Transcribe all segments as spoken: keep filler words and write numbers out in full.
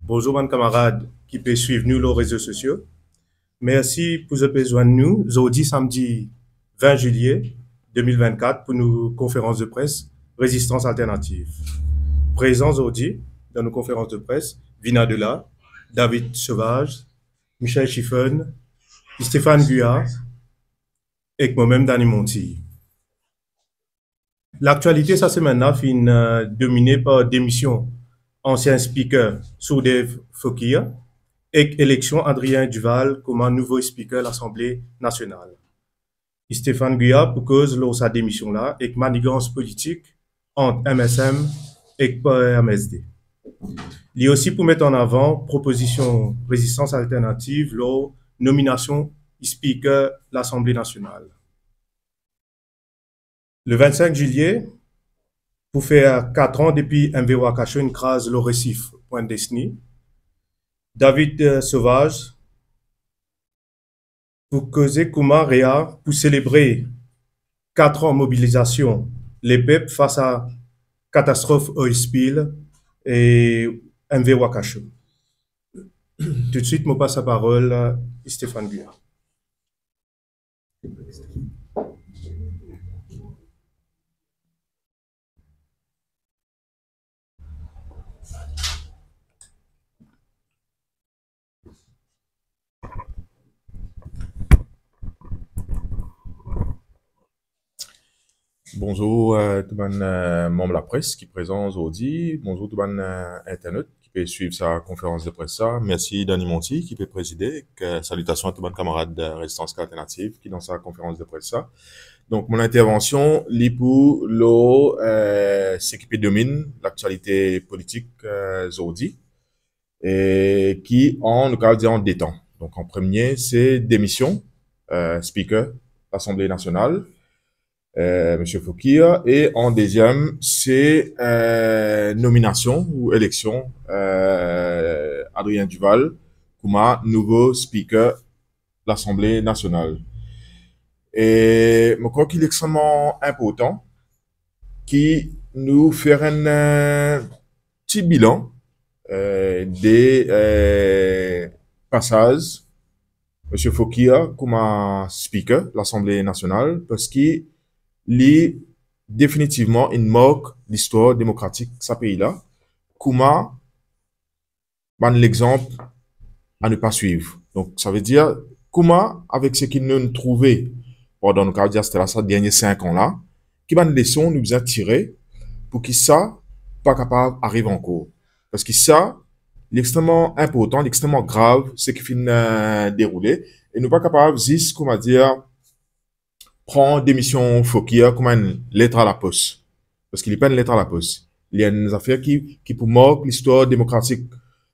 Bonzour bann kamarad ki pe swiv nou lor rezo sosio. Mersi pou zot pe zwenn nou zordi samdi vin zilie de mil vinn-kat pou nou konferans de pres Rezistans Alternativ. Prezan zordi dan nou konferans de pres, Vina Dela, David Sauvage, Michel Chiffonne, Stéphane Guya ek momem Dany Monti. Laktialite sa semenn la finn, eh, domine par demision ansien spiker Sourdev Fokir ek eleksion Adrien Duval kouma nouvo spiker Lasanble Nasional. Stéphane Guya pou koz lor sa demision la ek manigans politik ant M S M ek P R M S D. Li osi pou met an avan propozision Rezistans Alternativ lor nominasion spiker Lasanble Nasional. Le vinn-sink zilie, pou fer kat an depi M V Wakasho inn kraz lor resif Point Destiny, David, eh, Sauvage pou koze kouma REA pou selebre kat an mobilizasion lepep fas a katastrof oil spill e M V Wakasho. Toutswit, mo pas laparol a Stéphane Guya. Bonzour, eh, tou bann, eh, manm lapres ki prezan zordi. Bonzour tou bann, eh, internet ki pe swiv sa konferans de pres sa. Mersi Dany Monti ki pe prezide, ek, eh, salitasion a tou bann kamarad, eh, Rezistans Alternativ ki dan sa konferans de pres sa. Donk, mo intervansion, li pou lor, eh, seki pe dominn laktialite politik, eh, zordi, e ki an, nou kav dir an de tan. Donk, an premie, se demision, eh, spiker Lasanble Nasional, eh, Misie Fokir, e an deziem, se, eh, nominasion ou eleksion, eh, Adrien Duval kouma nouvo spiker Lasanble Nasional. E mo krwar ki li extreman inportan ki nou fer enn, eh, ti bilan, eh, de, eh, pasaz Misie Fokir kouma spiker Lasanble Nasional, parski li definitivman inn mark listwar demokratik sa pei la, kouma bann lexanp a ne pa swiv. Donk, savedir, kouma, avek seki nou'nn trouve pandan, nou kav dir, aster la, sa dernie sink an la, ki bann leson nou bizin tire pou ki sa pa kapav ariv ankor? Parski sa, li extreman inportan, li extreman grav, seki finn, eh, deroule, e nou pa kapav zis, koumadir, pran demision Fokir kouma enn let a lapos. Parski li pa enn let a lapos. Li enn zafer ki, ki pou mark listwar demokratik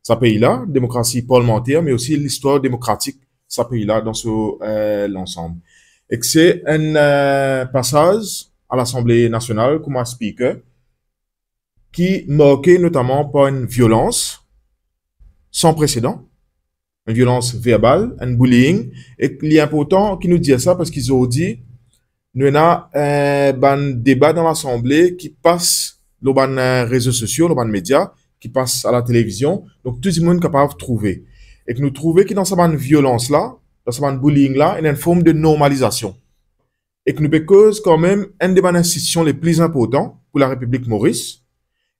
sa pei la, demokrasi parlimanter, me osi listwar demokratik sa pei la dan so, eh, lansam. Ek se enn, eh, pasaz a Lasanble Nasional kouma spiker ki marke notaman par enn violans san presedan, enn violans verbal, enn bullying, ek li inportan ki nou dir sa parski zordi, nou ena, eh, bann deba dan Lasanble ki pas lor bann, eh, rezo sosio, lor bann media, ki pas a latelevizion, donk tou dimoun kapav trouve. Ek nou trouve ki dan sa bann violans la, dan sa bann bullying la, ena enn form de normalizasion. Ek nou pe koz kanmem enn de bann institision le pli inportan pou Larepiblik Moris,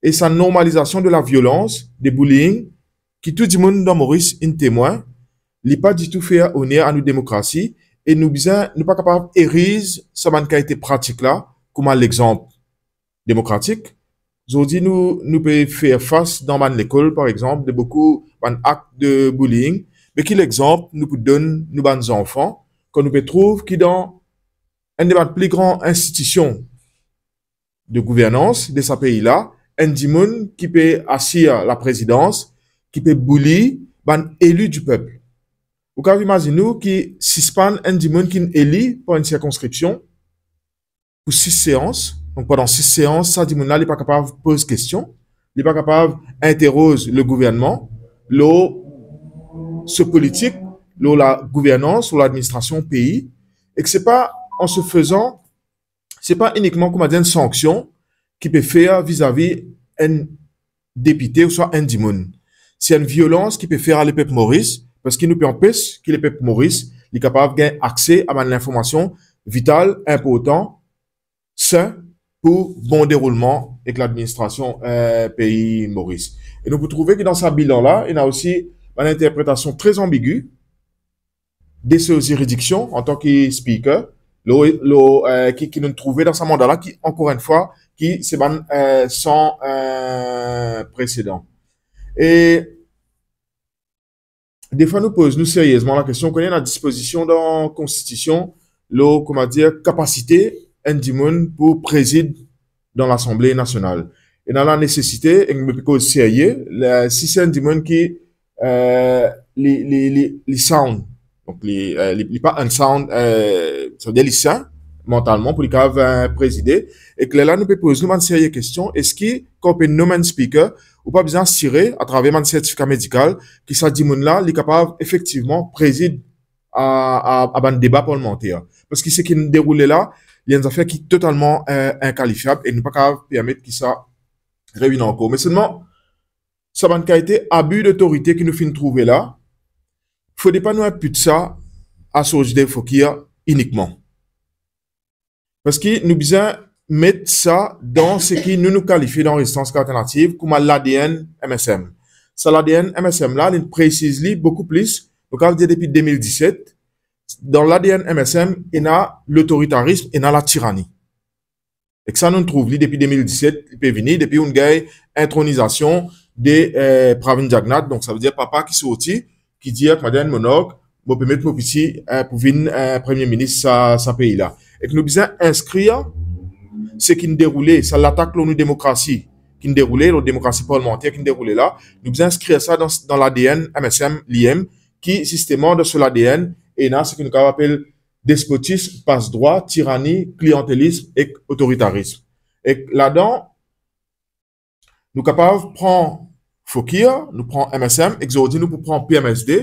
e sa normalizasion de laviolans, de bullying, ki tou dimoun dan Moris inn temwin, li pa ditou fer oner a nou demokrasi, e nou bizin, nou pa kapav eriz sa bann kalite pratik la kouma lexanp demokratik. Zordi nou, nou pe fer fas dan bann lekol, par exanp, de boukou bann akt de bullying. Me ki lexanp nou pou donn nou bann zanfan kan nou pe trouv ki dan enn de bann pli gran institision de gouvernans de sa pei la, enn dimoun ki pe asir laprezidans, ki pe bully bann eli di pep. Ou kav imazinn ou ki sispann enn dimoun ki'nn eli par enn sirkonskripsion, pou sis seans. Donk, pandan sis seans, sa dimoun la, li pa kapav poz kestion, li pa kapav interoz le gouvernman lor so politik, lor lagouvernans, lor ladministrasion pei. Ek se pa, an se fezan, se pa inikman, koumadir, enn sanksion ki pe fer vizavi enn depite ouswa enn dimoun. se enn violans ki pe fer a lepep Moris, parski nou pe anpes ki lepep Moris li kapav gagn akse a bann linformasion vital, inportan, sin pou bon deroulman ek ladministrasion, eh, pei Moris. E nou pou trouve ki dan sa bilan la, ena osi bann interpretasion tre anbigi de so ziridiksion antan ki speaker, lo, lo, eh, ki, ki nou trouve dan sa manda la, ki, ankor enn fwa, ki se bann, eh, san, eh, presedan. E defwa nou poz nou seriezman lakestion, kouma ena dispozision dan konstitision, lo, kouma dir, kapasite enn dimoun pou prezid dan Lasanble Nasional. Ena lanesesite, e mo pe koz serye, la, si se enn dimoun ki, eh, li, li, li, li sound, donk li, eh, li, li pa unsound, eh, savedir li sin mantalman pou li kapav, eh, prezide, e lerla nou pe poz nou bann serye kestion, eski kan ou pe nom enn speaker, ou pa bizin asire atraver bann sertifika medikal ki sa dimoun la, li kapav efektivman prezid a, a, a bann deba parlmanter. Parski seki deroule la, li enn zafer ki totalman, eh, inkalifiab e nou pa kapav permet ki sa revinn ankor. Me selman, sa bann kalite abi dotorite ki nou finn trouve la, fode pa nou inpit sa a Sojde Fokir inikman. Parski nou bizin met sa dan seki nou, nou kalifie dan Rezistans Ek Alternativ kouma l'A D N M S M. Sa l'A D N M S M la, li presiz li boukou plis, nou kapav dir depi de mil diset, dan l'A D N M S M, ena lotoritarism, ena latirani. Ek sa, nou trouv li depi de mil diset, li pe vini, depi ou'nn gagn intronizasion de, eh, Pravind Jugnauth, donk savedir papa ki sorti, ki dir, kouma dir enn monark, mo pe met mo piti, eh, pou vinn, eh, premie minis sa, sa pei la. Ek nou bizin inskrir seki deroule, sa latak lor nou demokrasi, ki deroule, lor demokrasi parlmanter ki deroule la, nou bizin inskrir sa dan, dan l'A D N M S M li mem, ki zisteman dan so l'A D N, ena seki nou kapav apel despotism, passe-droit, tirani, kliantelism ek otoritarism. Ek ladan, nou kapav pran Fokir, nou pran M S M, ek zordi nou pou pran P M S D,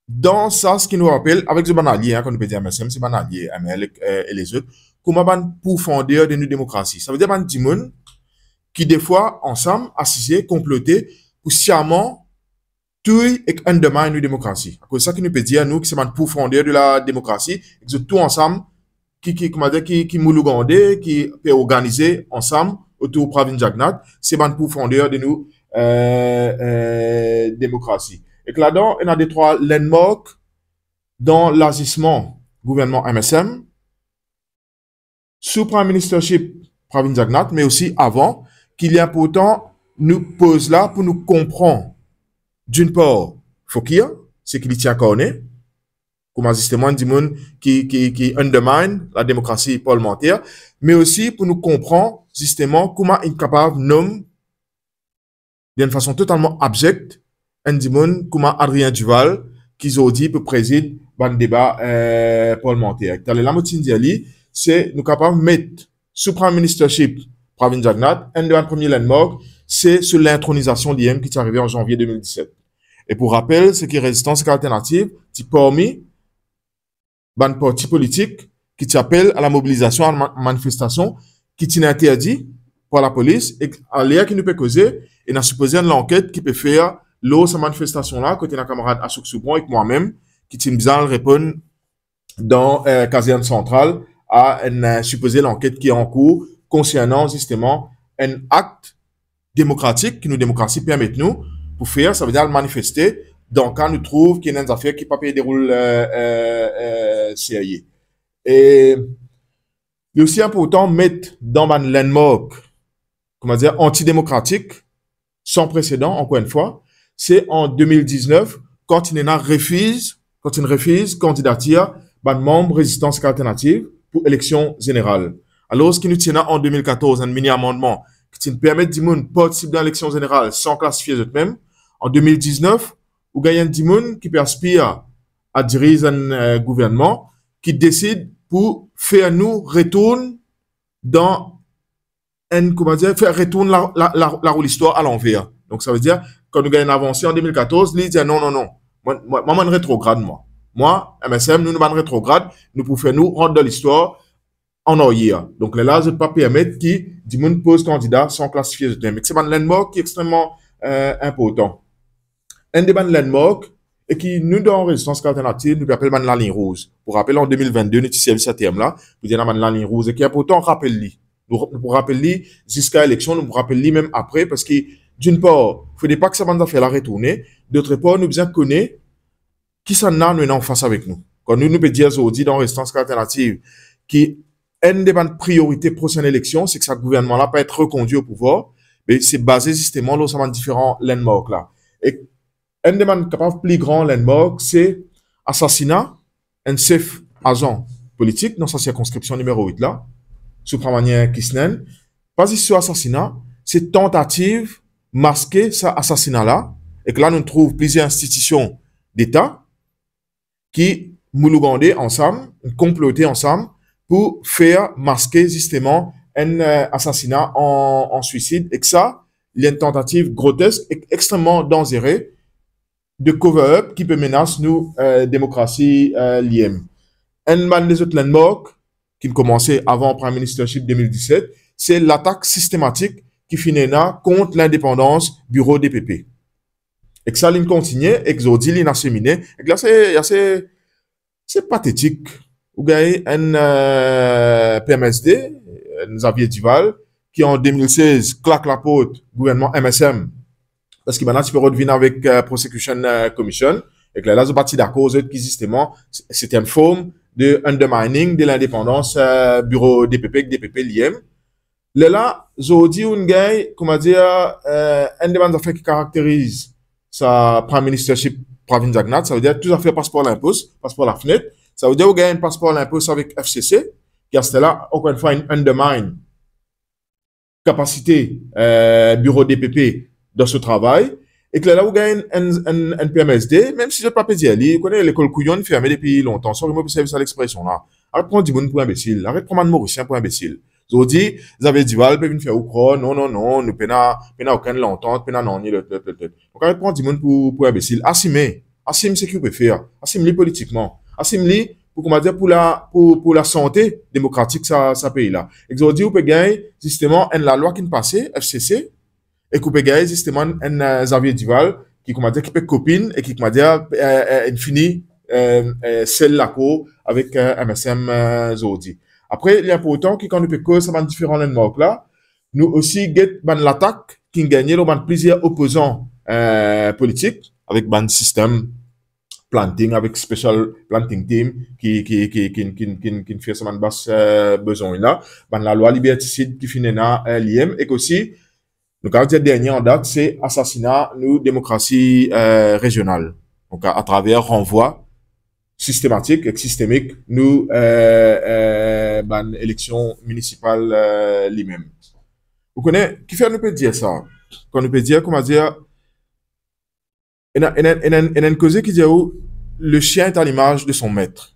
dan sa seki nou apel, avek zot bann alie, hein, kan nou pe dir M S M, se bann alie, M L ek, eh, e lezot, kouma bann pourfander de nou demokrasi. Savedir bann dimoun ki defwa ansam asize, konplote pou siaman touy ek undermine nou demokrasi. Akoz sa ki nou pe dir, nou ki se bann pourfander de la demokrasi, ek zot tou ansam, ki, ki, kouma dir, ki, ki moulougande, ki pe organize ansam otour Pravind Jugnauth, se bann pourfander de nou, eh, eh, demokrasi. Ek ladan, ena de trwa landmark dan lazisman gouvernman M S M, sou Prime Ministership Pravind Jugnauth, me osi avan, ki li inportan nou poz la pou nou konpran, d'une part, Fokir, seki li ti inkarne, kouma zisteman enn dimoun ki, ki, ki undermine la demokrasi parlmanter, me osi pou nou konpran zisteman kouma inn kapav nom dan enn fason totalman abzek, enn dimoun kouma Adrien Duval, ki zordi pou prezid bann deba, eh, parlmanter. Taler la, mo ti dir li, se nou kapav met sou Prime Ministership Pravind Jugnauth, enn de bann premie landmark, se so lintronizasion li mem ki ti arive an zanvie de mil diset. E pou rapel, seki Rezistans Ek Alternativ ti parmi bann parti politik ki ti apel a la mobilizasion, a la ma-, manifestasion, ki ti inn interdi par lapolis, e a ler ki nou pe koze, ena sipoze enn lanket ki pe fer lor sa manifestasion la, kot ena kamarad Ashok Soubron ek mwa mem, ki ti bizin al reponn dan, eh, kazern santral a enn, eh, sipoze lanket ki ankour konsernan zisteman enn akt demokratik ki nou demokrasi permet nou pou fer, savedir al manifeste, dan ka nou trouv ki ena enn zafer ki pa pe deroul, eh, eh, eh, serye. E li osi inportan met dan bann landmark, kouma dir, antidemokratik, san presedan, ankor enn fwa, se an de mil diznef, kan ti ena refiz, kan ti refiz kandidatir bann manm Rezistans Ek Alternativ pou eleksion zeneral. Alor, ki nou ti ena an de mil katorz, enn mini amandman ki ti permet dimoun partisip dan eleksion zeneral san klasifie zot mem. An de mil diznef, ou gagn enn dimoun ki pe aspir a diriz enn, eh, gouvernman, ki desid pou fer nou retourn dan enn, kouma dir, fer retourn la, la, la, larou listwar alanver. Donk, savedir, kan nou gagn avanse an de mil katorz, li dir, "Non, non, non. Mwa, mwa, mwa, mwa, enn retrograd, mwa. Mwa, M S M, nou, nou bann retrograd, nou pou fer nou rant dan listwar an aryer." Donk, lerla, zot pa permet ki dimoun poz kandida san klasifie zot mem. Ek se bann landmark ki extrememan, eh, inportan. enn de bann landmark, e ki nou dan Rezistans Alternativ, nou pe apel bann laliny rouz. Pou rapel, an de mil vennde, nou ti servi sa term la, pou dir ena bann laliny rouz, e ki inportan rapel li. Nou, nou pou rapel li ziska eleksion, nou pou rapel li mem apre, parski, d'une part, fode pa ki sa bann zafer la retourne, d'autre part, nou bizin kone kisannla nou ena anfas avek nou. Kan nou, nou pe dir zordi dan Rezistans Alternativ ki enn de bann priorite prosenn eleksion, se ki sa gouvernman la pa et rekondwi o pouvwar, me se baze zisteman lor sa bann diferan landmark la. E enn de bann kapav pli gran landmark, se asasina enn sef azan politik dan sa sirkonskripsion nimero wit la, Subramanian Krishnan. Pa zis so asasina, se tantativ maske sa asasina la, ek la nou trouv plizier institision deta ki moulougande ansam, konplote ansam pou fer maske zisteman enn, eh, asasina an, an swisid, ek sa, li enn tantativ grotesk ek extrememan danzere de cover-up ki pe menas nou, eh, demokrasi, eh, liem. Enn bann lezot landmark ki komanse avan Prime Ministership de mil diset, se latak sistematik ki finn ena kont lindepandans biro DPP. Ek sa, linn kontigne, ek zordi, linn asemine. Ek la, se, la, se, se patetik. Ou gagn enn, eh, PMSD, enn Xavier Duval, ki an de mil sez klak laport gouvernman MSM, parski bann la ti pe rod vinn avek, eh, Prosecution, eh, Commission, ek lerla zot pa ti dakor, zot ki zisteman, se, se enn form de undermining de lindepandans, eh, biro DPP ek DPP liem. Lerla, zordi, ou gagn, kouma dir, eh, enn de bann zafer ki karakteriz sa Prime Ministership Pravind Jugnauth, savedir tou zafer pas par linpo, pas par lafnet, savedir ou gagn pas par linpo avek FCC, ki aster la, ankor enn fwa, inn undermine kapasite, eh, biro DPP dan so travay, ek lerla ou gagn enn, enn, enn PMSD, mem si zot pa pe dir li, ou kone lekol kouyon ferme depi lontan, sori mo pou servi sa lexpresion la. Aret pran dimoun pou inbesil, aret pran bann Morisien pou inbesil. Zordi, Xavier Duval pe vinn fer ou krwar, non, non, non, nou pena, pena okenn lantant, pena nanye, lot, lot, lot, lot. Donk, aret pran dimoun pou, pou inbesil. Asime, asim seki ou pe fer, asim li politikman, asim li pou, kouma dir, pou la, pou, pou lasante demokratik sa, sa pei la. Ek zordi, ou pe gagn, zisteman, enn lalwa ki pase, FCC, ek ou pe gagn, zisteman, enn, eh, Xavier Duval, ki, kouma dir, ki pe kopinn, e ki, kouma dir, eh, eh, inn fini, eh, eh, sel lakour avek, eh, MSM, eh, zordi. Apre, li inportan ki kan nou pe koz sa bann diferan landmark la, nou osi get bann latak ki gagne lor bann plizier opozan, eh, politik, avek bann sistem planting, avek special planting team ki, ki, ki, ki, ki, ki, ki fer sa bann bas, eh, bezwin la. Bann lalwa libertisid ki finn ena, eh, liem, ek osi, nou kapav dir dernie an dat, se asasina nou demokrasi, eh, rezional. Donk, a, atraver ranvwa sistematik ek sistemik nou, eh, eh, bann eleksion minisipal, eh, limem. Ou kone, kifer nou pe dir sa? Kan nou pe dir, kouma dir, ena, ena, ena, ena enn koze ki dir ou, le chien est à l'image de son maître.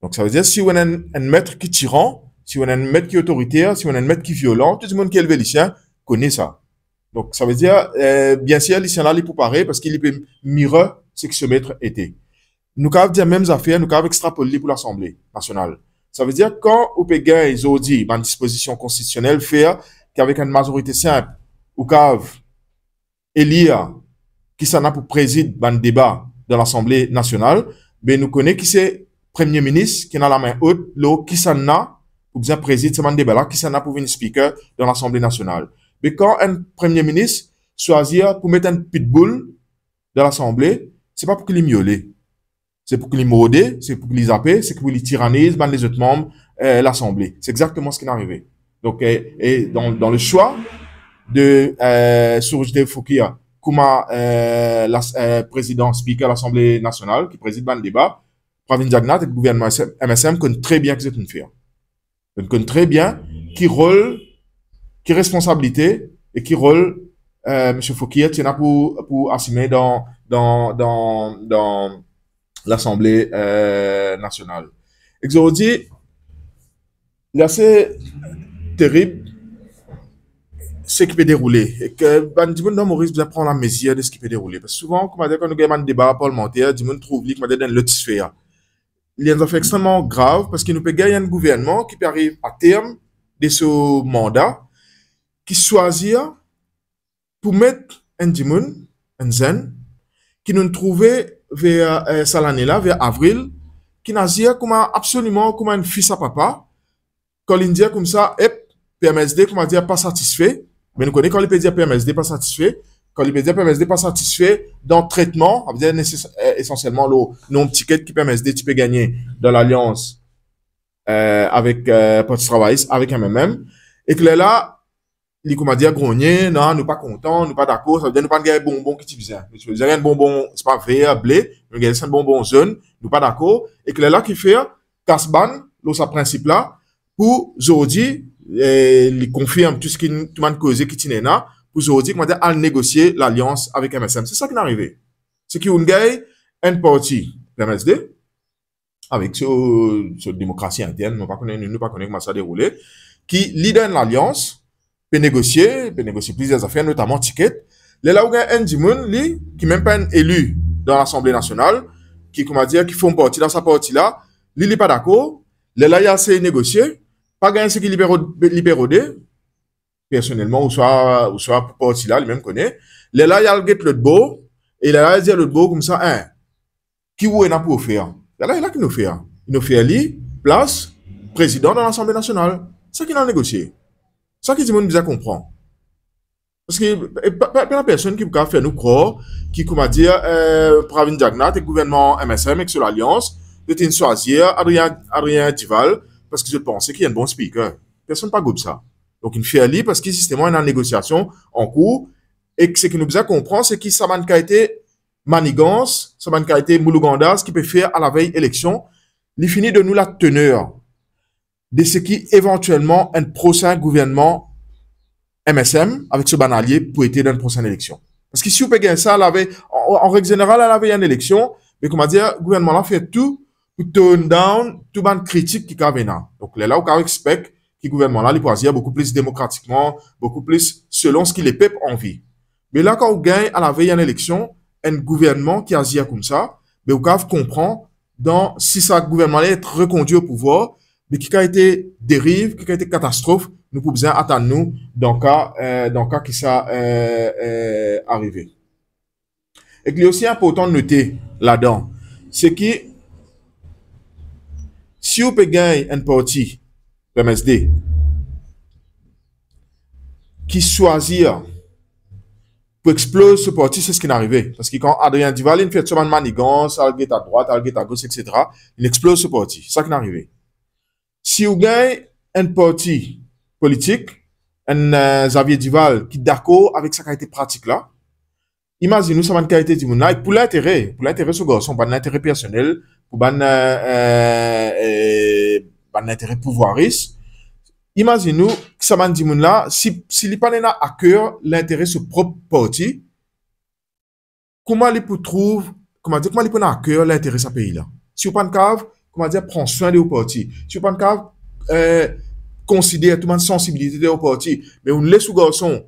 Donk, savedir, si ou ena enn, enn met ki tiran, si ou ena enn met ki otoriter, si ou ena enn met ki violan, tou dimoun ki elve lisien kone sa. Donk, savedir, eh, biensir, lisien la, li pou pare parski li pe mire seki so met ete. Nou kapav dir mem zafer, nou kapav extrapol li pou Lasanble Nasional. Savedir, kan ou pe gagn zordi bann dispozision konstitisionel fer ki avek enn mazorite sinp, ou kapav elir kisannla pou prezid bann deba dan Lasanble Nasional, be nou kone ki se Premie Minis ki ena lame ot lor kisannla pou bizin prezid sa bann deba la, kisannla pou vinn Speaker dan Lasanble Nasional. Be kan enn Premie Minis swazir pou met enn pitbull dan Lasanble, se pa pou ki li miole. Se pou ki li morde, se pou ki li zape, se pou ki li tiraniz bann lezot manm, eh, Lasanble. Se exakteman seki inn arive. Donk, eh, e dan, dan le swa de, eh, Surjdev Forkaya kouma, eh, la, eh, prezidan, Speaker Lasanble Nasional, ki prezid bann deba, Pravind Jugnauth ek gouvernman MSM konn tre bien ki zot inn fer. Zot konn tre bien ki rol, ki responsabilite e ki rol, eh, Misie Forkaya ti ena pou, pou asime dan, dan, dan, dan Lasanble, eh, Nasional. Ek zordi, li ase terib seki pe deroule. Ek bann dimoun dan Moris bizin pran lamezir de seki pe deroule. Parski souvan, koumadir, kan nou gagn bann deba parlimanter, dimoun trouv li koumadir dan enn lot sfer. Li enn zafer extrememan grav, parski nou pe gagn enn gouvernman ki pe ariv a term de so manda, ki swazir pou met enn dimoun, enn zenn, ki nou'nn trouve ver, eh, sa lane la, ver avril, ki'nn azir kouma absoliman kouma enn fis a papa, kan li'nn dir koumsa, ep, P M S D, koumadir, pa satisfe, me nou kone kan li pe dir P M S D pa satisfe, kan li pe dir P M S D pa satisfe dan tretman, savedir neses-, eh, esansielman lor nonb tiket ki P M S D ti pe gagne dan lalians, eh, avek, eh, Parti Travayis, avek M M M, ek lerla, li koumadir grogne, non, nou pa kontan, nou pa dakor, savedir nou pa'nn gagn bonbon ki ti bizin. Nou ti bizin gagn bonbon, se pa ver, ble, nou gagn enn bonbon zonn, nou pa dakor, ek lerla ki fer kas bann lor sa prinsip la, pou zordi, eh, li konfirm tou seki tou bann koze ki ti ena, pou zordi, koumadir, al negosie lalians avek M S M. Se sa ki'nn arive. Seki ou'nn gagn enn parti, P M S D, avek so, so demokrasi intern, nou pa kone, nou, nou pa kone kouma sa deroule, ki li dan enn lalians, pe negosie, pe negosie plizier zafer, notaman tiket. Lerla ou gagn enn dimoun, li, ki mem pa enn eli dan Lasanble Nasional, ki, koumadir, ki form parti dan sa parti la, li, li pa dakor, lerla li al sey negosie, pa gagn seki li pe ro-, li pe rode, personelman, ouswa, ouswa pou parti la, li mem kone, lerla li al get lot bor, e lerla li dir lot bor koumsa, en, ki ou ena pou ofer? Lerla, lerla ki nou ofer? Nou ofer li plas prezidan dan Lasanble Nasional. Sa ki'nn al negosie. Sa ki dimoun bizin konpran. Paski, e, pa, pa, pena personn ki pou kav fer nou krwar ki, koumadir, eh, Pravin Jagannath ek gouvernman M S M ek so lalians, zot inn swazir Adrien, Adrien Duval, paski zot panse ki enn bon speaker. Personn pa gout sa. Donk, inn fer li paski zisteman ena negosiasion ankour, ek seki nou bizin konpran, seki sa bann kalite manigans, sa bann kalite moulougandaz ki pe fer alavey eleksion, li fini donn nou latener de seki evantielman enn prosin gouvernman M S M avek so bann alie pou ete dan enn prosin eleksion. Paski si ou pe gagn sa alavey, an, an, an reg zeneral, alavey enn eleksion, me koumadir, gouvernman la fer tou pou tone down tou bann kritik ki kav ena. Donk, lerla ou kav expect ki gouvernman la, li pou azir boukou plis demokratikman, boukou plis selon seki lepep anvi. Me la, kan ou gagn alavey enn eleksion, enn gouvernman ki azir koumsa, be ou kav konpran, dan, si sa gouvernman la et rekondwi o pouvwar, be ki kalite deriv, ki kalite katastrof nou pou bizin atann nou dan ka, eh, dan ka ki sa, eh, eh, arive. Ek li osi inportan note ladan, seki si ou pe gagn enn parti, P M S D, ki swazir pou exploz so parti, se seki inn arive. Paski kan Adrien Duval inn fer so bann manigans, al get adrwat, al get agos, et cetera, inn exploz so parti. Sa ki'nn arive. Si ou gagn enn parti politik, enn, eh, Xavier Duval ki dakor avek sa kalite pratik la, imazinn ou sa bann kalite dimoun la, ek pou lintere, pou lintere so garson, bann lintere personel, pou bann, eh, eh, eh, bann lintere pouvwaris, imazinn ou ki sa bann dimoun la, si, si li pa'nn ena a ker lintere so prop parti, kouma li pou trouv, koumadir, kouma li pou ena a ker lintere sa pei la? Si ou pa'nn kav, koumadir, pran swin de ou parti, si ou pa'nn kav, eh, konsider tou bann sansibilite de ou parti, me ou les ou garson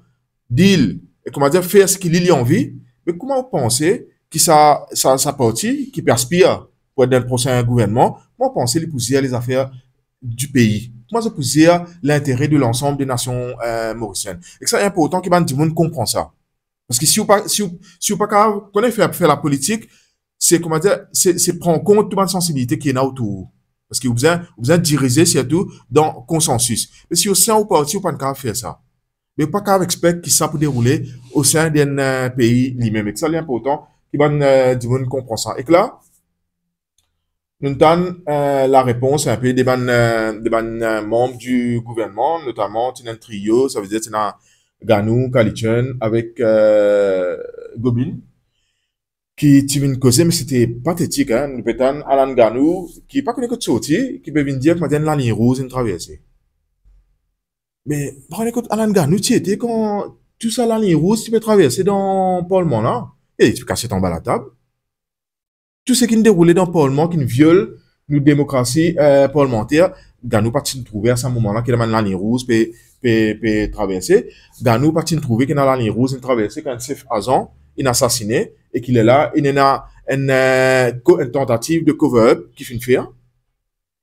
deal, e koumadir, fer seki li, li anvi, me kouma ou panse ki sa, sa, sa parti ki pe aspir pou et dan prosin gouvernman, kouma ou panse li pou zer lezafer di pei? Kouma zot pou zer lintere de lansam de nasion, eh, morisienn? Ek sa inportan ki bann dimoun konpran sa. Paski si ou pa, si ou, si ou pa kav, kone fer, fer lapolitik, se, koumadir, se, se pran kont tou bann sansibilite ki ena otour ou. Paski ou bizin, ou bizin dirize sirtou dan konsansis. Me si osin ou parti, ou pa'nn kav fer sa. Me ou pa kav expect ki sa pou deroule osin d'enn, eh, pei limem. Ek sa, li inportan ki bann, eh, dimoun konpran sa. Ek la, nou tann, eh, larepons inpe de bann, eh, de bann, eh, manb di gouvernman, notaman, ti ena enn trio, savedir ti ena Ganou, Kalitchenn avek, eh, Gobin, ki ti vinn koze, me sete patetik, hein. Nou pe tann Alan Ganou, ki pa kone kot sorti, ki pe vinn dir, koumadir, enn laliny rouz inn traverse. Me pa kone kot Alan Ganou ti ete kan tou sa laliny rouz ti pe traverse dan parlman la. E li ti pe kasiet anba latab. Tou seki inn deroule dan parlman, ki'nn viol nou demokrasi, eh, parlmanter, Ganou pa ti'nn trouve a sa moman la ki la bann laliny rouz pe, pe, pe traverse. Ganou pa ti'nn trouve ki ena laliny rouz inn traverse kan enn sef azan inn asasine, e ki lerla inn ena enn, eh, ko-, enn tantativ de cover-up ki finn fer.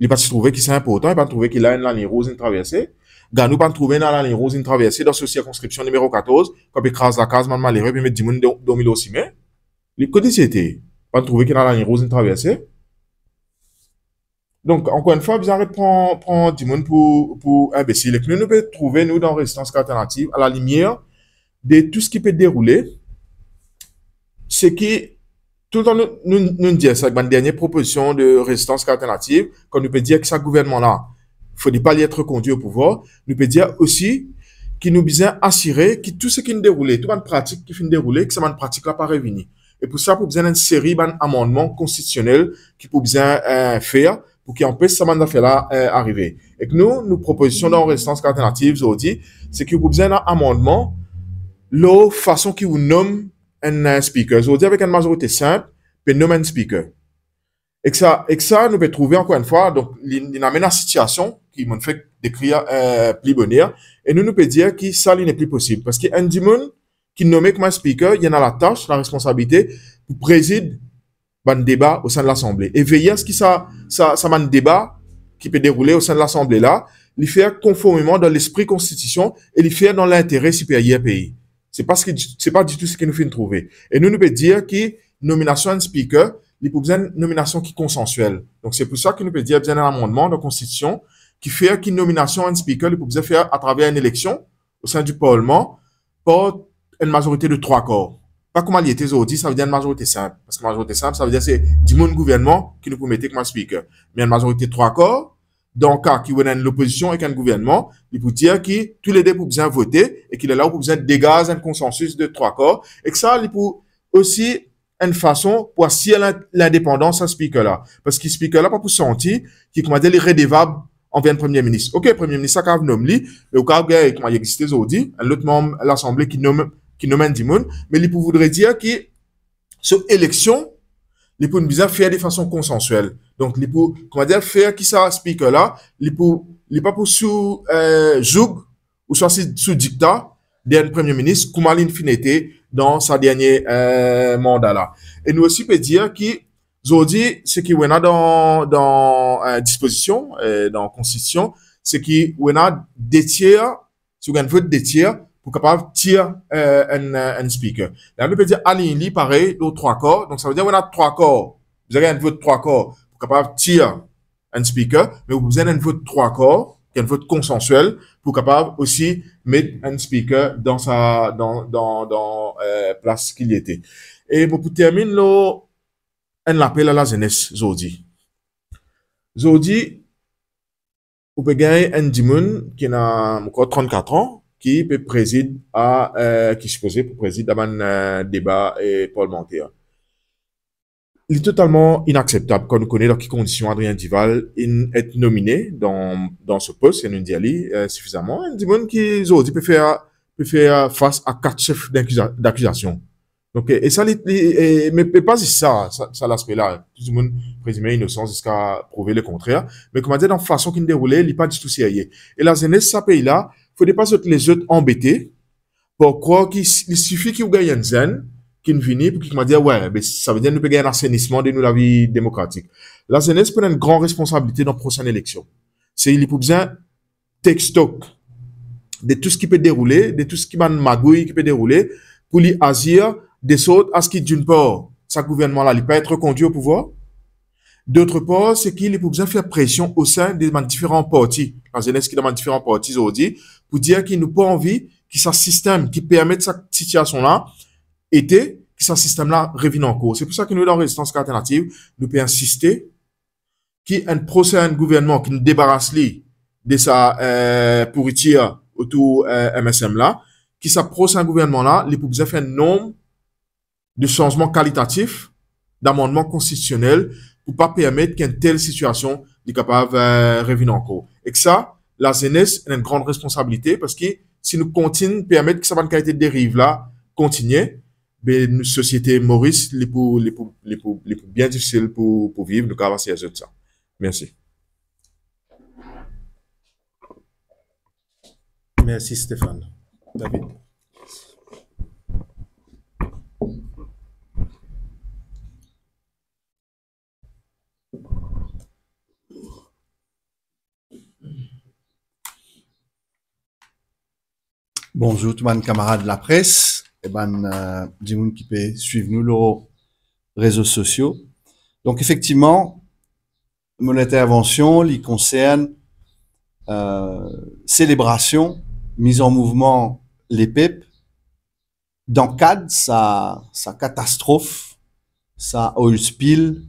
Li pa ti trouve ki sa inportan, li pa'nn trouve ki la enn laliny rouz inn traverse. Ganou pa'nn trouve ena laliny rouz inn traverse dan so sirkonskripsion nimero katorz, kan pe kraz lakaz bann malere, pe met dimoun do-, dormi lor sime. Li, kot li ti ete? Pa'nn trouve ki ena laliny rouz inn traverse? Donk, ankor enn fwa, bizin aret pran, pran dimoun pou, pou inbesil. Ek nou, nou pe trouve nou dan Rezistans Alternativ, a la limier de tou seki pe deroule, seki toultan nou, nou, nou dir sa, bann dernie propozision de Rezistans Alternativ, kan nou pe dir ki sa gouvernman la, fode pa li et rekondwi o pouvwar, nou pe dir osi ki nou bizin asire ki tou seki finn deroule, tou bann pratik ki finn deroule, ki sa bann pratik la pa revini. E pou sa, pou bizin enn seri bann amannman konstitisionel ki pou bizin, eh, fer pou ki anpes sa bann zafer la, eh, arive. Ek nou, nou propozision dan Rezistans Alternativ zordi, se ki pou bizin enn amannman lor fason ki ou nom enn, eh, speaker. Zordi, avek enn mazorite sinp, pe nom enn speaker. Ek sa, ek sa, nou pe trouve ankor enn fwa, donk, li, li amenn a sitiasion ki mo'nn fek dekrir, eh, pli boner, e nou, nou pe dir ki sa, li nepli posib. Parski enn dimoun ki nome kouma speaker, li ena latas, laresponsabilite pou prezid bann deba o sin de Lasanble. E veye aski sa, sa, sa bann deba ki pe deroule o sin de Lasanble la, li fer konformeman dan lespri konstitision e li fer dan lintere siperyer pei. Se pa seki, se pa ditou seki nou finn trouve. E nou, nou pe dir ki nominasion enn speaker, li pou bizin enn nominasion ki konsansiel. Donk, se pou sa ki nou pe dir bizin enn amannman dan konstitision ki fer ki nominasion enn speaker, li pou bizin fer atraver enn eleksion o sin di parlman par enn mazorite de trwa kar. Pa kouma li ete zordi, savedir enn mazorite sinp. Parski mazorite sinp, savedir se dimoun gouvernman ki nou pou mete kouma speaker. Me enn mazorite trwa kar, dan ka ki ou ena enn lopozision ek enn gouvernman, li pou dir ki toulede pou bizin vote, e ki lerla ou pou bizin degaz enn konsansis de trwa kar, ek sa, li pou osi enn fason pou asir lin-, lindepandans a speaker la. Parski speaker la pa pou santi ki, koumadir, li redevab anver enn premie minis. Ok, premie minis la kapav nom li, me ou kapav gagn, kouma li existe zordi, enn lot manm Lasanble ki nom, ki nom enn dimoun, me li pou voudre dir ki so eleksion, li pou bizin fer de fason konsansiel. Donk, li pou, koumadir, fer ki sa speaker la, li pou, li pa pou sou, eh, zoug ouswa si, sou dikta de enn premie minis, kouma li finn ete dan sa dernie, eh, manda la. E nou osi pe dir ki zordi, seki ou ena dan, dan, eh, dispozision, eh, dan konstitision, seki ou ena de tier, si ou gagn vot de tier, pou kapav tir, eh, enn, eh, enn speaker. La, nou pe dir align li parey lor trwa kar. Donk, savedir ou ena trwa kar, ou bizin gagn vot trwa kar pou kapav tir enn speaker, me ou bizin enn vot trwa kar, ki enn vot konsansiel, pou kapav osi met enn speaker dan sa, dan, dan, dan, eh, plas ki li ete. E mo pou terminn lor enn lapel a lazenes zordi. Zordi, ou pe gagn enn dimoun ki ena, mo krwar, trannkat an, ki pe prezid a, eh, ki sipoze pou prezid a bann, eh, deba, eh, parlmanter. Li totalman inakseptab kan nou kone dan ki kondision Adrien Duval inn et nomine dan, dan so pos, e nou dir li, eh, sifizaman. Enn dimoun ki zordi pe fer, pe fer fas a kat sef dinkiza-, dakizasion. Donk, e, e sa, li, li, e, me, me pa zis sa, sa, sa laspe la. Tou dimoun prezime inosan ziska prouve lekontrer. Me koumadir, dan fason ki deroule, li pa ditou serye. E lazenes sa pei la, fode pa zot les zot anbete, par krwar ki s-, li sifi ki ou gagn enn zenn ki'nn vini pou ki, koumadir, we, be, savedir nou pe gagn enn asenisman de nou lavi demokratik. Lazenes pou ena enn gran responsabilite dan prosenn eleksion. Se li pou bizin take stock de tou seki pe deroule, de tou seki bann magouy ki pe deroule, pou li azir de sort a seki, d'une part, sa gouvernman la, li pa et rekondwi o pouvwar, d'autre part, se ki li pou bizin fer presion o sin de bann diferan parti, lazenes ki dan bann diferan parti zordi, pou dir ki nou pa anvi ki sa sistem ki permet sa sitiasion la ete, ki sa sistem la revinn ankor. Se pou sa ki nou, dan Rezistans Alternativ, nou pe insiste ki enn prosenn gouvernman ki debaras li de sa, eh, pouritir otour, eh, M S M la, ki sa prosenn gouvernman la, li pou bizin fer enn norm de sanzman kalitatif, damannman konstitisionel, pou pa permet ki enn tel sitiasion li kapav, eh, revinn ankor. Ek sa, lazenes ena enn gran responsabilite, parski si nou kontign permet ki sa bann kalite deriv la kontigne, be nou sosiete Moris, li pou, li pou, li pou, li pou bien difisil pou, pou viv, nou kapav asir zot sa. Mersi. Mersi, Stéphane. David. Bonzour tou bann kamarad lapres e bann, eh, dimoun ki pe swiv nou lor rezo sosio. Donk, efektivman, mo lintervansion, li konsern, euh, selebrasion, miz an mouvman lepep, dan kad sa, sa katastrof, sa oil spill,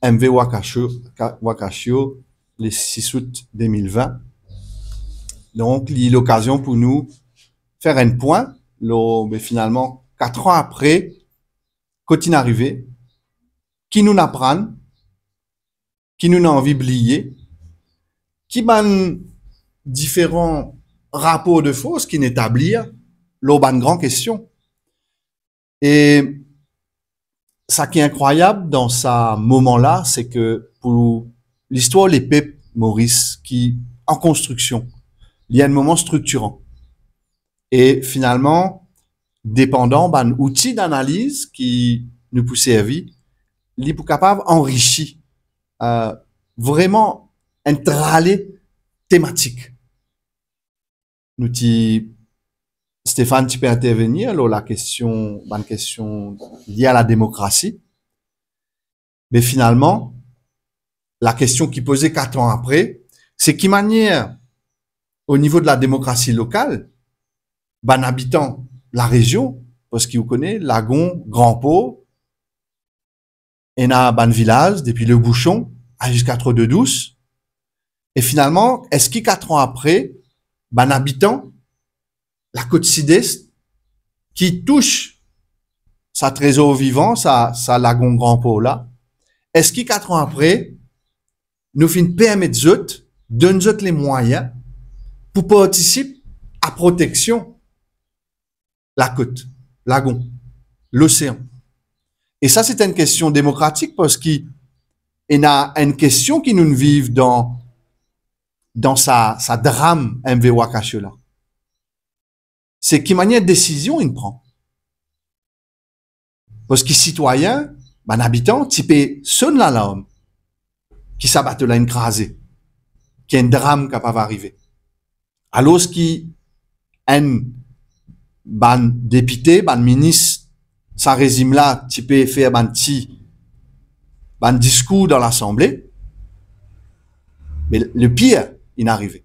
M V Wakasho, Ka-, Wakasho, le sis out de mil vin. Donk, li lokazion pou nou fer enn pwin lor, be, finalman, kat an apre, kot inn arive, ki nou'nn aprann, ki nou'nn anvi bliye, ki bann diferan rapor de fors ki'nn etablir lor bann gran kestion. E sa ki inkrwayab dan sa moman la, se ke pou listwar lepep Moris ki an konstriksion, li enn moman striktiran. E finalman, depandan bann outi danaliz ki nou pou servi, li pou kapav anrisi, euh, vreman enn trale tematik. Nou ti, Stéphane ti pe intervenir lor lakestion, bann kestion lie a lademokrasi. Me finalman, lakestion ki poze kat an apre, se ki manier, o nivo de lademokrasi lokal, bann abitan larezion, parski ou kone, Lagon, Gran Por, ena bann vilaz, depi Le Bouchon a ziska Trois-de-Douce. E finalman, eski kat an apre, bann abitan lakot Sid-Est ki tous sa trezor vivan, sa, sa Lagon Gran Por la, eski kat an apre, nou finn permet zot, donn zot lemwayin pou partisip a proteksion lakot, lagon, losean. E sa, se enn kestion demokratik, parski ena enn kestion ki nou'nn viv dan, dan sa, sa dram M V Wakasho la. Se ki manier desizion inn pran. Parski sitwayin, bann abitan, ti pe sonn lalarm ki sa bato la inn kraze, ki enn dram kapav arive. Alorski enn bann depite, bann minis, sa rezim la ti pe fer bann ti, bann diskour dan Lasanble, me lepir inn arive.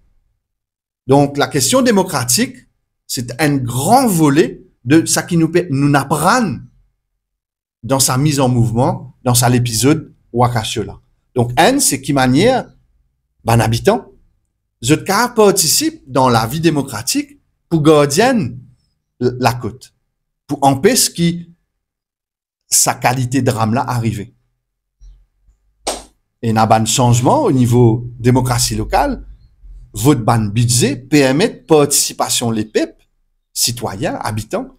Donk, lakestion demokratik, se enn gran vole de sa ki nou pe, nou'nn aprann dan sa miz an mouvman, dan sa lepizod Wakasho la. Donk, enn, se ki manier bann abitan, zot kapav partisip dan lavi demokratik pou gardienn l-, lakot, pou anpes ki sa kalite dram la arive. Ena bann sanzman o nivo demokrasi lokal, vot bann bidze, permet partisipasion lepep, sitwayin, abitan,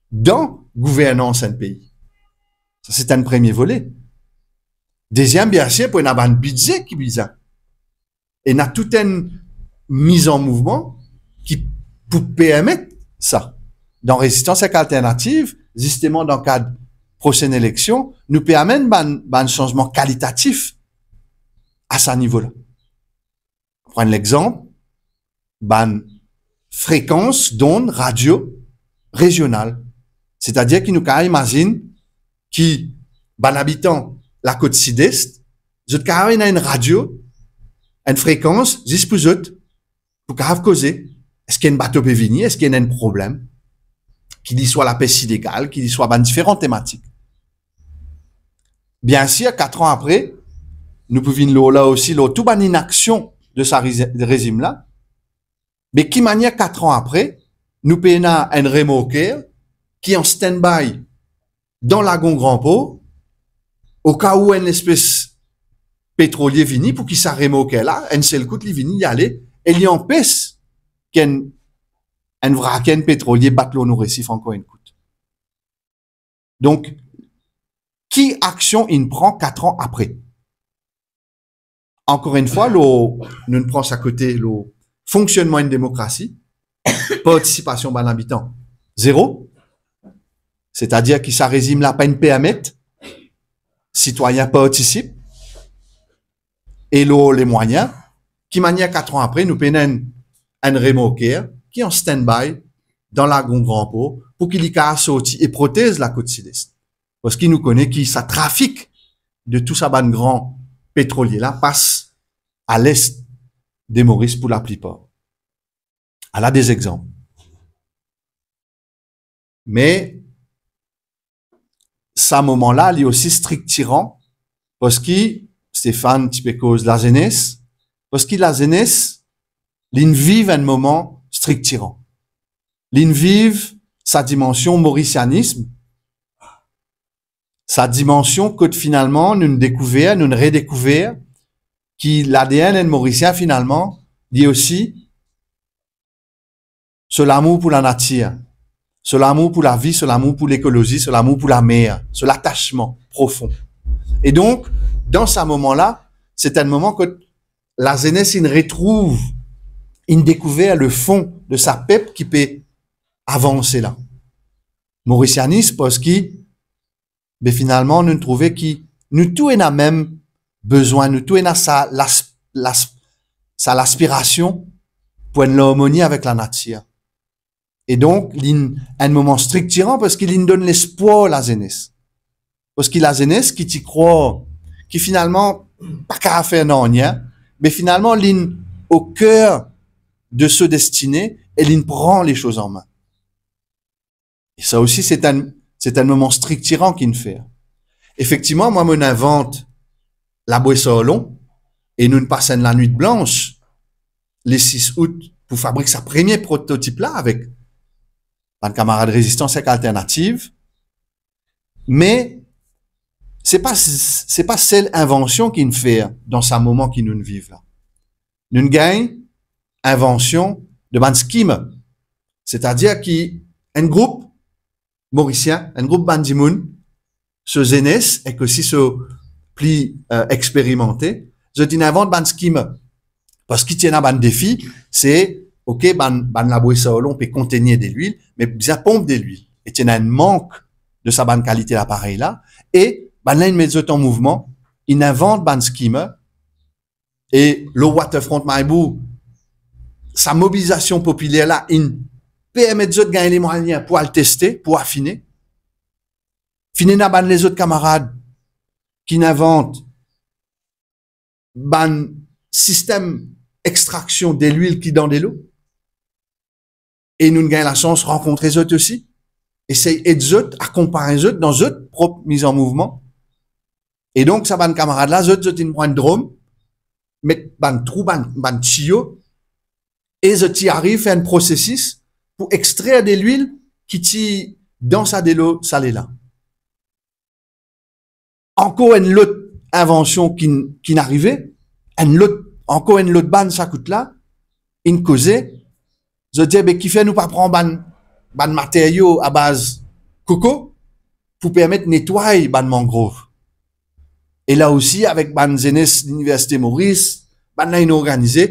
dan gouvernans enn pei. Sa, se enn premie vole. Deziem, biensir, pou ena bann bidze ki bizin. Ena tou enn miz an mouvman ki pou permet sa. Dan Rezistans Ek Alternativ, zisteman dan kad prosenn eleksion, nou pe amenn bann, bann sanzman kalitatif a sa nivo la. Pran lexanp, bann frekans d'onn radio rezional. Setadir ki nou kapav imazinn ki bann abitan lakot Sid-Est, zot kapav ena enn radio, enn frekans zis pou zot, pou kapav koze, eski enn bato pe vini, eski ena enn problem, ki li swa lapes ilegal, ki li swa bann diferan tematik. Biensir, kat an apre, nou pou vinn lor la osi, lor tou bann inaksion de sa rezi-, rezim la. Me ki manier kat an apre, nou pe ena enn remorker ki an standby dan lagon Gran Por, oka ou enn lespes petrolie vini, pou ki sa remorker la, enn sel kout li vini, li ale, e li anpes ki enn, enn vrak, enn petrolie bat lor nou resif ankor enn kout. Donk, ki aksion inn pran kat an apre? Ankor enn fwa, lor, nou pran sa kote, lor fonksionnman enn demokrasi, partisipasion bann abitan, zero. Setadir ki sa rezim la pa'nn permet sitwayin partisip, e lor lemwayin, ki manier kat an apre, nou pena enn, enn remorker ki an standby dan lagon Gran Por, pou ki li kapav sorti e protez lakot Sid-Est. Parski nou kone ki sa trafik de tou sa bann gran petrolie la pas a lest de Moris pou laplipar. Ala de zegzanp. Me sa moman la, li osi striktiran, parski Stéphane ti pe koz lazenes, parski lazenes, li'nn viv enn moman striktiran. Li'nn viv sa dimansion morisianism, sa dimansion kot finalman nou'nn dekouver, nou'nn redekouver ki l'A D N enn Morisien finalman, li osi so lamour pou lanatir, so lamour pou lavi, so lamour pou lekolozi, so lamour pou lamer, so latasman profon. E donk, dan sa moman la, se enn moman kot lazenes inn retrouv, inn dekouver lefon de sa pep ki pe avanse la. Morisianis, parski be finalman, nou trouve ki nou tou ena mem bezwin, nou tou ena sa las-, las-, sa laspirasion pou enn larmoni avek lanatir. E donk, li'nn enn moman striktiran parski li'nn donn lespwar lazenes. Parski lazenes ki ti krwar ki finalman pa kapav fer nanye, be finalman, li'nn o ker de so destine e li'nn pran lesoz an me. E sa osi, se enn, se enn moman striktiran ki'nn fer. Efektivman, mwa, mo'nn invant Labwe Sarlon e nou'nn pas enn lanwit blans le sis out pou fabrik sa premie prototip la avek bann kamarad Rezistans ek Alternativ. Me se pa, se pa sel invansion ki'nn fer dan sa moman ki nou'nn viv la. Nou'nn gagn invansion de bann scheme, setadir ki enn group morisien, enn group bann dimoun, so zenes ek osi so pli, eh, experimante, zot inn invant bann scheme. Parski ti ena bann defi, se, ok, bann, bann Labwe Sarlon pe kontegn delwil, me bizin ponp delwil. E ti ena enn mank de sa bann kalite laparey la, e bann la inn met zot an mouvman, inn invant bann scheme, e lor waterfront Mahe Bour, sa mobilizasion popiler la inn permet zot gagn lemwayin pou al teste, pou afine. Finn ena bann lezot kamarad ki'nn invant bann sistem extraksion delwil ki dan delo. E nou'nn gagn lasans rankontre zot osi, esey ed zot, akonpagn zot dan zot prop miz an mouvman. E donk, sa bann kamarad la, zot, zot inn pran enn drom, met bann trou, bann, bann tiyo, e zot ti ariv fer enn prosesis pou extrer delwil ki ti dan sa delo sale la. Ankor enn lot invansion ki'nn, ki'nn arive, enn lot, ankor enn lot bann sa kout la, inn koze, zot dir, "Be kifer nou pa pran bann, bann materio abaz koko pou permet netway bann mangrov?" E la osi, avek bann zenes Liniversite Moris, bann la inn organize,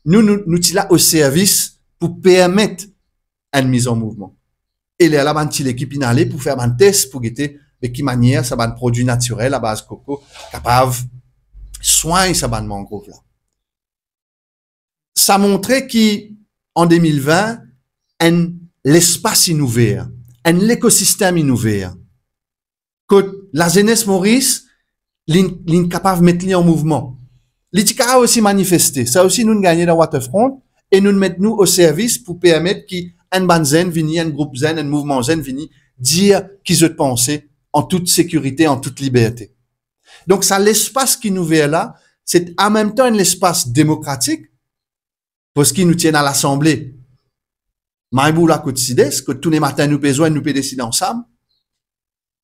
nou, nou, nou ti la o servis pou permet enn miz an mouvman. E lerla bann ti lekip inn ale pou fer bann tes, pou gete be ki manier sa bann prodwi natirel abaz koko kapav swagn sa bann mangrov la. Sa montre ki an de mil vin, enn lespas inn ouver, enn lekosistem inn ouver, kot lazenes Moris, li, li kapav met li an mouvman. Li ti kapav osi manifeste. Sa osi, nou'nn gagne dan Waterfront e nou'nn met nou o servis pou permet ki enn bann zenn vini, enn group zenn, enn mouvman zenn vini dir ki zot panse an tout sekirite, an tout liberte. Donk, sa lespas ki'nn ouver la, se an mem tan enn lespas demokratik, parski nou ti ena Lasanble Mahe Bour la kot Sides, kot touletan nou pe zwenn, nou pe desid ansam.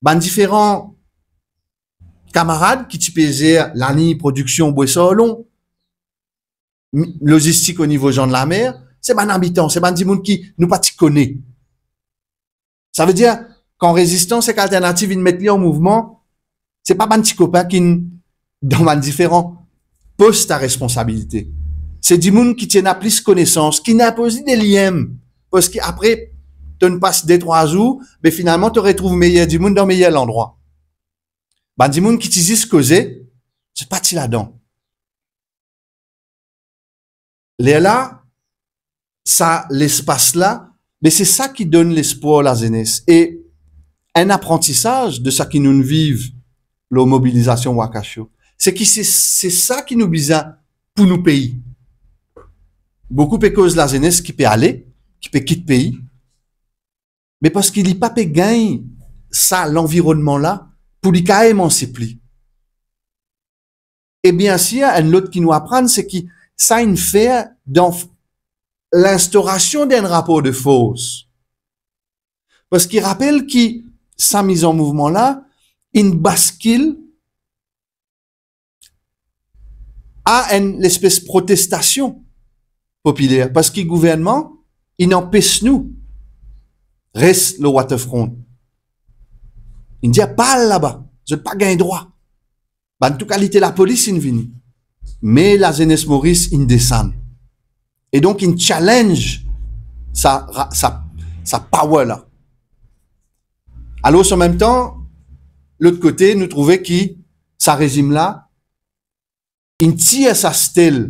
Bann diferan kamarad ki ti pe zer laliny prodiksion Bwe Sarlon, mi-, lozistik o nivo Zann Lamer, se bann abitan, se bann dimoun ki nou pa ti kone. Savedir, kan Rezistans ek Alternativ inn met li an mouvman, se pa bann ti kopin ki'nn dan bann diferan pos a responsabilite. Se dimoun ki ti ena plis konesans, ki'nn inpoz li de lien, parski apre, to'nn pas de trwa zour, be finalman, to retrouv meyer dimoun dan meyer landrwa. Bann dimoun ki ti zis koze, zot pa ti ladan. Lerla, sa lespas la, me se sa ki donn lespwar lazenes. E enn aprantisaz de sa ki nou'nn viv lor mobilizasion Wakasio, se ki se, se sa ki nou bizin pou nou pei. Boukou pe koz lazenes ki pe ale, ki pe kit pei, me parski li pa pe gagn sa lanvironnman la pou li kapav emansip li. E biensir, enn lot ki nou aprann, se ki sa inn fer dan f-, linstorasion d'enn rapor de fors. Parski rapel ki sa miz an mouvman la inn baskil a enn lespes protestasion popiler, parski gouvernman inn anpes nou res lor waterfront. Inn dir, "Pa al laba, zot pa gagn drwa." Bann tou kalite lapolis inn vini. Me lazenes Moris inn desann. E donk, inn challenge sa ra-, sa, sa power la. Alor, an mem tan, lot kote, nou trouve ki sa rezim la inn tir sa stel,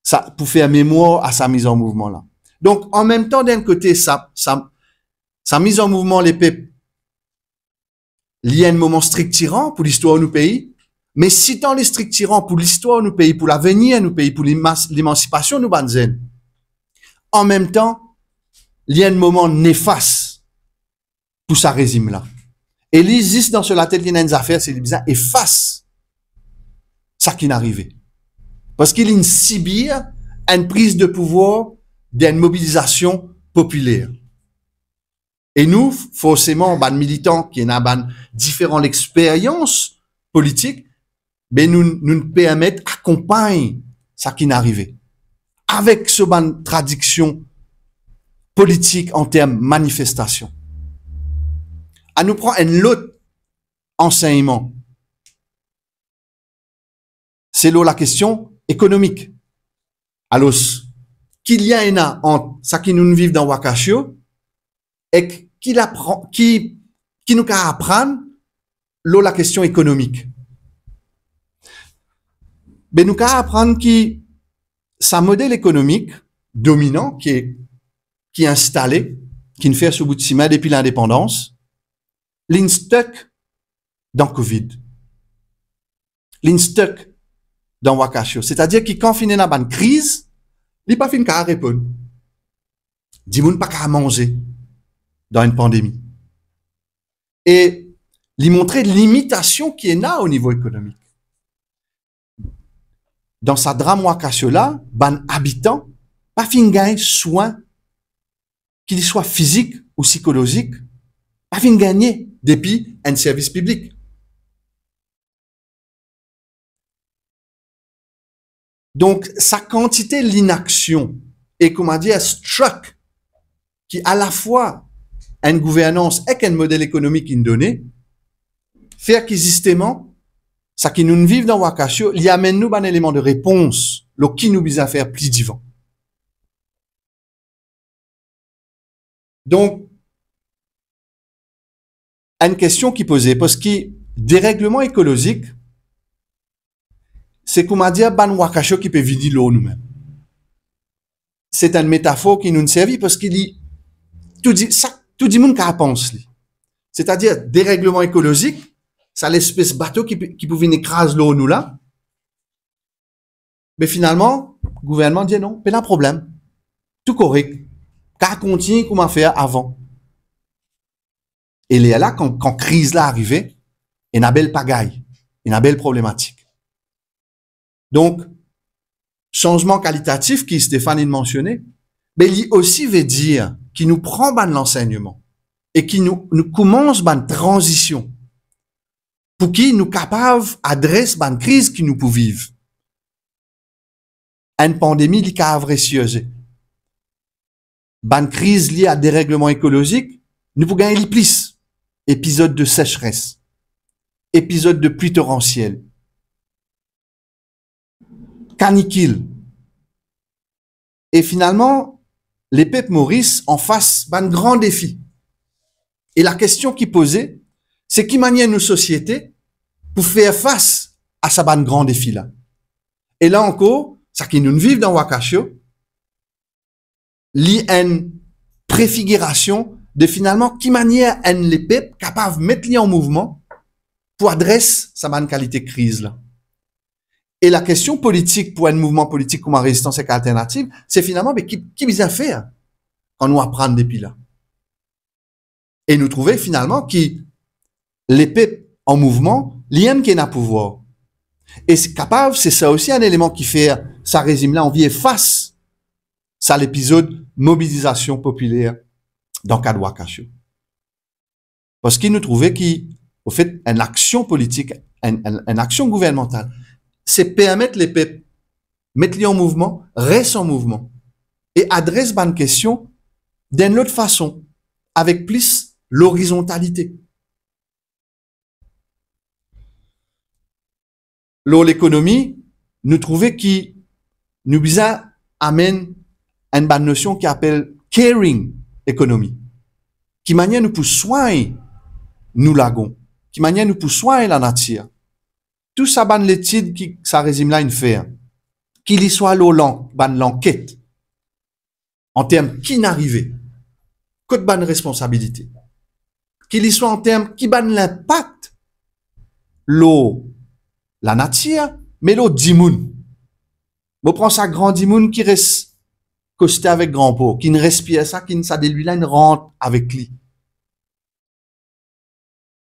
sa, pou fer memwar a sa miz an mouvman la. Donk, an mem tan, d'enn kote, sa, sa, sa miz an mouvman lepep, li enn moman striktiran pou listwar nou pei, me sitan li striktiran pou listwar nou pei, pou lavenir nou pei, pou limas-, limansipasion nou bann zenn, an mem tan, li enn moman nefas pou sa rezim la. E li, zis dan so latet, li ena enn zafer, se li bizin efas sa ki'nn arive. Parski li'nn sibir enn priz de pouvwar d'enn mobilizasion popiler. E nou, forseman, bann militan ki ena bann diferan lexperyans politik, be nou, nou permet akonpagn sa ki'nn arive avek so bann tradiksion politik an term manifestasion. Anou pran enn lot ansegnman, se lor lakestion ekonomik. Alor, ki lien ena ant sa ki nou'nn viv dan Wakasio ek ki lapran-, ki, ki nou kapav aprann lor lakestion ekonomik? Be nou kapav aprann ki sa model ekonomik dominan ki, ki instale, ki'nn fer so bout simin depi lindepandans, li'nn stuck dan Covid. Li'nn stuck dan Wakasio. Setadir ki kan finn ena bann kriz, li pa finn kapav reponn. Dimoun pa kapav manze dan enn pandemi. E li montre limitasion ki ena o nivo ekonomik. Dan sa dram Wakasio la, bann abitan pa finn gagn swin, ki li swa fizik ou sikolozik, pa finn gagne depi enn servis piblik. Donk, sa kantite linaksion e, koumadir, stuck ki alafwa enn gouvernans ek enn model ekonomik inn done, fer ki zisteman, sa ki nou'nn viv dan Wakasio, li amenn nou bann eleman de repons lor ki nou bizin fer pli divan. Donk, enn kestion ki poze, parski deregleman ekolozik, se koumadir bann Wakasio ki pe vini lor noumem. Se enn metafor ki nou'nn servi parski li, tou di-, sa, tou dimoun kapav pans li. Setadir, deregleman ekolozik, sa lespes bato ki pe, ki pou vinn ekraz lor nou la, me finalman, gouvernman dir non, pena problem. Tou korek. Kapav kontign kouma fer avan. E lerla, kan, kan kriz la arive, ena bel pagay, ena bel problematik. Donk, sanzman kalitatif ki Stéphane inn mansione, be li osi ve dir ki nou pran bann lansegnman e ki nou, nou koumans bann tranzision pou ki nou kapav adres bann kriz ki nou pou viv. Enn pandemi, li kapav resirze. Bann kriz lie a deregleman ekolozik, nou pou gagn li plis. Epizod de sechres, epizod de pli toransiel, kanikil. E finalman, lepep Moris anfas bann gran defi. E lakestion ki poze, se ki manier nou sosiete pou fer fas a sa bann gran defi la. E la ankor, sa ki nou'nn viv dan Wakasio, li enn prefigirasion de finalman ki manier enn lepep kapav met li an mouvman pou adres sa bann kalite kriz la. E lakestion politik pou enn mouvman politik kouma Rezistans ek Alternativ, se finalman, be, ki, ki bizin fer kan nou aprann depi la? E nou trouve finalman ki lepep an mouvman, li enn ki ena pouvwar. E se kapav, se sa osi enn eleman ki fer sa rezim la anvi efas sa lepizod mobilizasion popiler dan kad Wakasio. Parski nou trouve ki, anfet, enn aksion politik, enn, enn, enn aksion gouvernmantal, se permet lepep met li an mouvman, res an mouvman, e adres bann kestion dan enn lot fason, avek plis lorizontalite. Lor lekonomi, nou trouve ki nou bizin amenn enn bann nosion ki apel caring economy. Ki manier nou pou swagn nou lagon, ki manier nou pou swagn lanatir. Tou sa bann letid ki sa rezim la inn fer, ki li swa lor lan-, bann lanket, an term ki inn arive, kot bann responsabilite, ki li swa an term ki bann linpak lor lanatir, me lor dimoun. Mo pran sa gran dimoun ki res koste avek Gran Por, ki'nn respir sa, ki'nn sa delwi la inn rant avek li.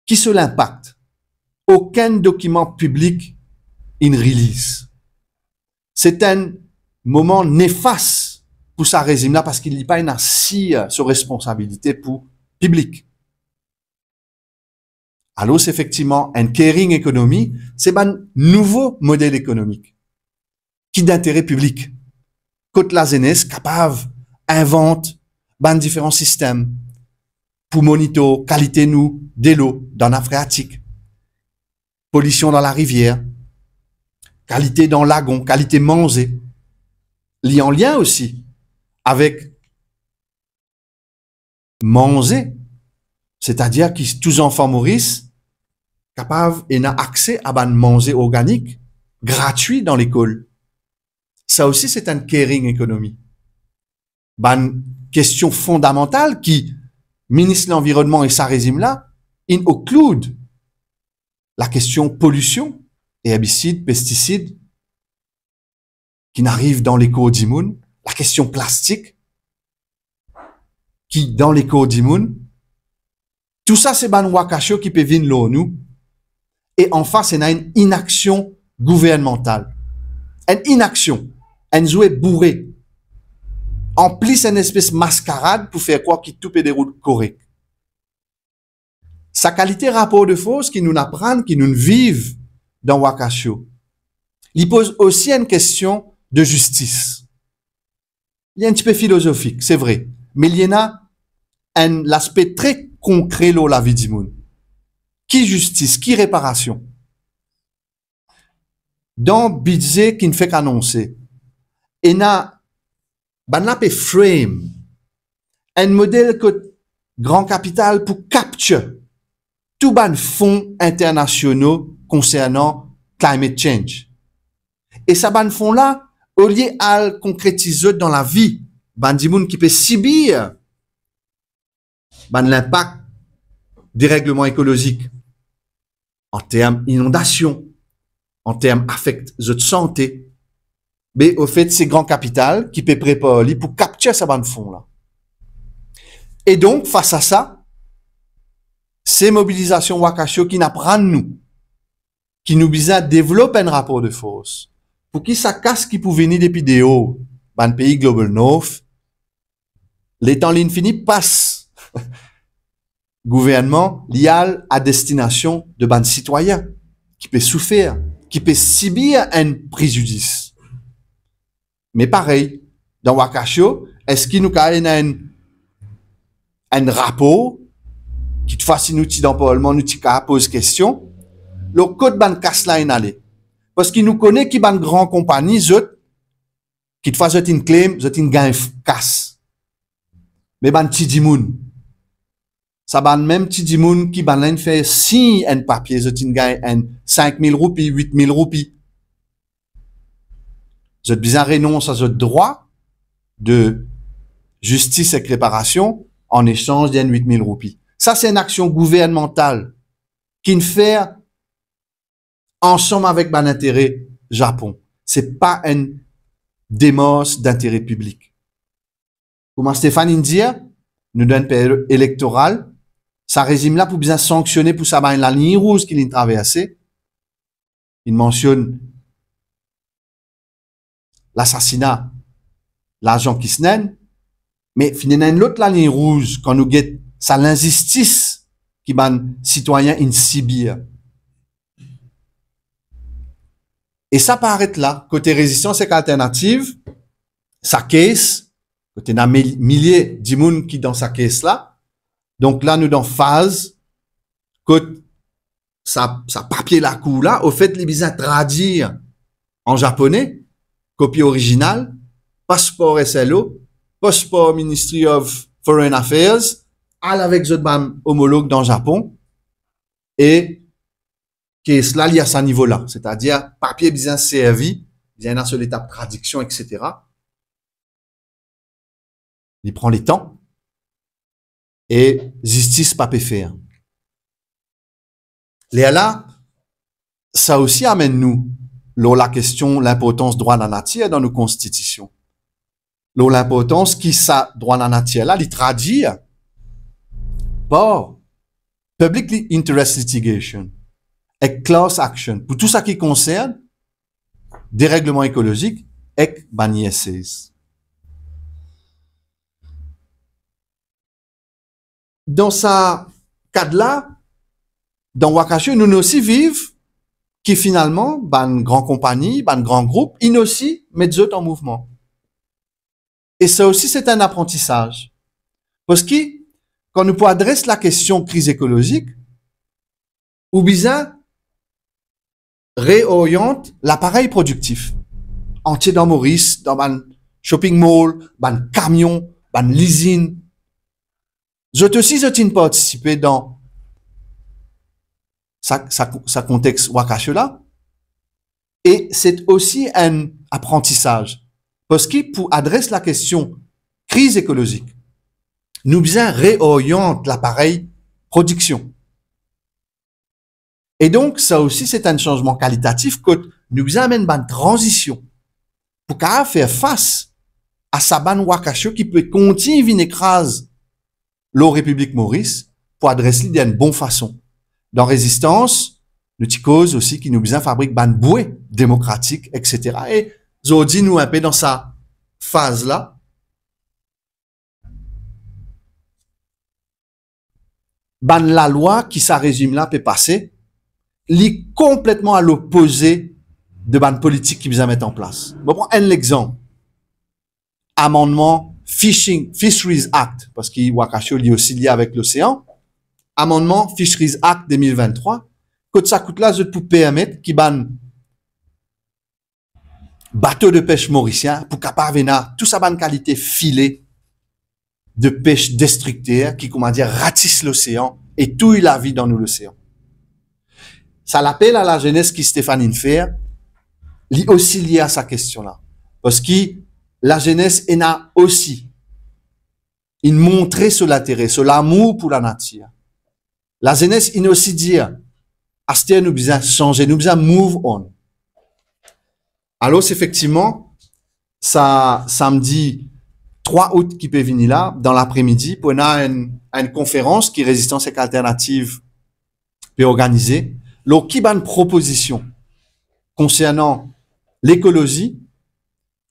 Ki so linpak? Okenn dokiman piblik inn release. Se enn moman nefas pou sa rezim la, parski li pa inn asir so responsabilite pou piblik. Alor, efektivman, enn caring economy, se bann nouvo model ekonomik ki dintere piblik, kot lazenes kapav invant bann diferan sistem pou monitor kalite nou delo dan nap freatik, polision dan larivier, kalite dan lagon, kalite manze. Li an lien osi avek manze, setadir ki tou zanfan Moris kapav ena akse a bann manze organik gratwi dan lekol. Sa osi, se enn caring economy. Bann kestion fondamantal ki Minis Lanvironnman e sa rezim la inn onkli, lakestion polision, erbisid, pestisid, ki'nn ariv dan lekor dimoun, lakestion plastik ki dan lekor dimoun. Tou sa se bann Wakasio ki pe vinn lor nou, e anfas ena enn inaksion gouvernmantal. Enn inaksion, enn zwe boure. Anplis enn espes maskarad pou fer krwar ki tou pe deroul korek. Sa kalite rapor de fors ki nou'nn aprann, ki nou'nn viv dan Wakasio, li poz osi enn kestion de zistis. Li enn tipe filozofik, se vre, me li ena enn laspe tre konkre lor lavi dimoun. Ki zistis, ki reparasion? Dan bidze ki'nn fek anonse, ena, bannla pe frame enn model kot gran kapital pou capture tou bann fon internasional konsernan climate change. E sa bann fon la, olie al konkretiz zot dan lavi bann dimoun ki pe sibir bann linpak deregleman ekolozik, an term inondasion, an term afekt zot sante, be, ofet, se gran kapital ki pe prepar li pou capture sa bann fon la. E donk, fas a sa, se mobilizasion Wakasio ki'nn aprann nou ki nou bizin devlop enn rapor de fors pou ki sa kas ki pou vini depi deor, bann pei Global North, letan li'nn fini pas gouvernman, li al a destinasion de bann sitwayin ki pe soufer, ki pe sibir enn prezidis. Me parey, dan Wakasio, eski nou kapav ena enn, enn rapor, kitfwa si nou ti dan parlman, nou ti kapav poz kestion lor kot bann kas la inn ale? Parski nou kone ki bann gran konpagni, zot, kitfwa zot inn claim, zot inn gagn f-, kas. Me bann ti dimoun, sa bann mem ti dimoun ki bannla inn fer sign enn papie, zot inn gagn enn sink mil roupi, wit mil roupi. Zot bizin renons a zot drwa de zistis ek reparasion an esanz de enn wit mil roupi. Sa se enn aksion gouvernmantal ki'nn fer ansam avek bann intere Zapon. Se pa enn demars dintere piblik. Kouma Stéphane inn dir, nou dan enn period elektoral, sa rezim la pou bizin sanksione pou sa bann laliny rouz ki li'nn traverse. Li'nn mansionn lasasina Larzan Kisnen, me finn ena enn lot laliny rouz kan nou get sa linzistis ki bann sitwayin inn sibir. E sa pa aret la, kote Rezistans ek Alternativ, sa case, kote ena mil-, milie dimoun ki dan sa case la. Donk la, nou dan faz kot sa, sa papie lakour la, ofet, li bizin tradir an zapone, kopi orizinal, pas par S L O, pas par Ministry of Foreign Affairs, al avek zot bann omolog dan Zapon, e case la, li a sa nivo la, setadir papie bizin servi, bizin ena so letap tradiksion, et cetera. Li pran letan e zistis pa pe fer. Lerla, sa osi amenn nou lor lakestion linportans drwa lanatir dan nou konstitision. Lor linportans ki sa drwa lanatir la, li tradir par public interest litigation ek class action pou tou sa ki konsern deregleman ekolozik ek bann I S As. Dan sa kad la, dan Wakasho, nou, nou osi viv ki finalman bann gran konpagni, bann gran group, inn osi met zot an mouvman. E sa osi, se enn aprantisaz. Parski, kan nou pou adres lakestion kriz ekolozik, ou bizin reoryant laparey prodiktif antie dan Moris, dan bann shopping mall, bann kamion, bann lizinn. Zot osi, zot inn partisipe dan sa, sa, sa kontex Wakasho la. E se osi enn aprantisaz. Parski pou adres lakestion kriz ekolozik, nou bizin reoryant laparey prodiksion. E donk, sa osi, se enn sanzman kalitatif kot nou bizin amenn bann tranzision pou kapav fer fas a sa bann Wakasho ki pe kontign vinn ekraz lor Repiblik Moris pou adres li dan enn bon fason. Dan Rezistans, nou ti koz osi ki nou bizin fabrik bann bwe demokratik, et cetera. E zordi, nou inpe dan sa faz la. Bann lalwa ki sa rezim la pe pase, li konpletman a lopoze de bann politik ki bizin met an plas. Mo pran enn lexanp. Amannman Fishing, Fisheries Act, parski Wakasho li osi lie avek losean. Amannman Fisheries Act de mil vinn-trwa, kot sa kout la, zot pou permet ki bann bato de pes morisien pou kapav ena tou sa bann kalite file de pes destrikter ki, koumadir, ratis losean e touy lavi dan nou losean. Sa lapel a lazenes ki Stéphane inn fer, li osi lie a sa kestion la. Parski lazenes ena osi, inn montre so lintere, so lamour pou lanatir. Lazenes inn osi dir, aster nou bizin sanze, nou bizin move on. Alor, efektivman, sa samdi trwa out ki pe vini la, dan lapre-midi, pou ena enn, enn konferans ki Rezistans ek Alternativ pe organize, lor ki bann propozision konsernan lekolozi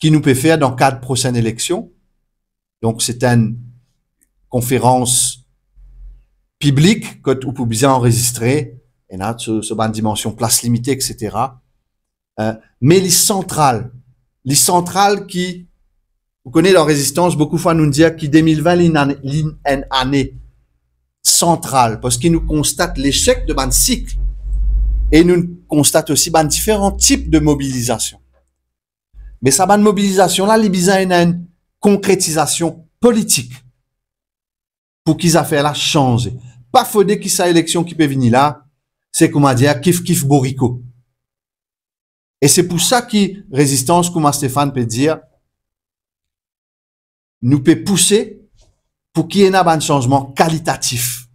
ki nou pe fer dan kad prosenn eleksion. Donk, se enn konferans piblik kot ou pou bizin anrezistre, ena so, so bann dimansion, plas limite, et cetera. Eh, me li santral, li santral ki, ou kone, dan Rezistans, boukou fwa nou dir ki de mil vin li enn ane, li enn ane santral, parski nou konstat lesek de bann sik e nou konstat osi bann diferan tip de mobilizasion. Me sa bann mobilizasion la, li bizin ena enn konkretizasion politik pou ki zafer la sanze. Pa fode ki sa eleksion ki pe vini la, se, koumadir, kif kif bouriko. E se pou sa ki Rezistans, kouma Stéphane pe dir, nou pe pouse pou ki ena bann sanzman kalitatif.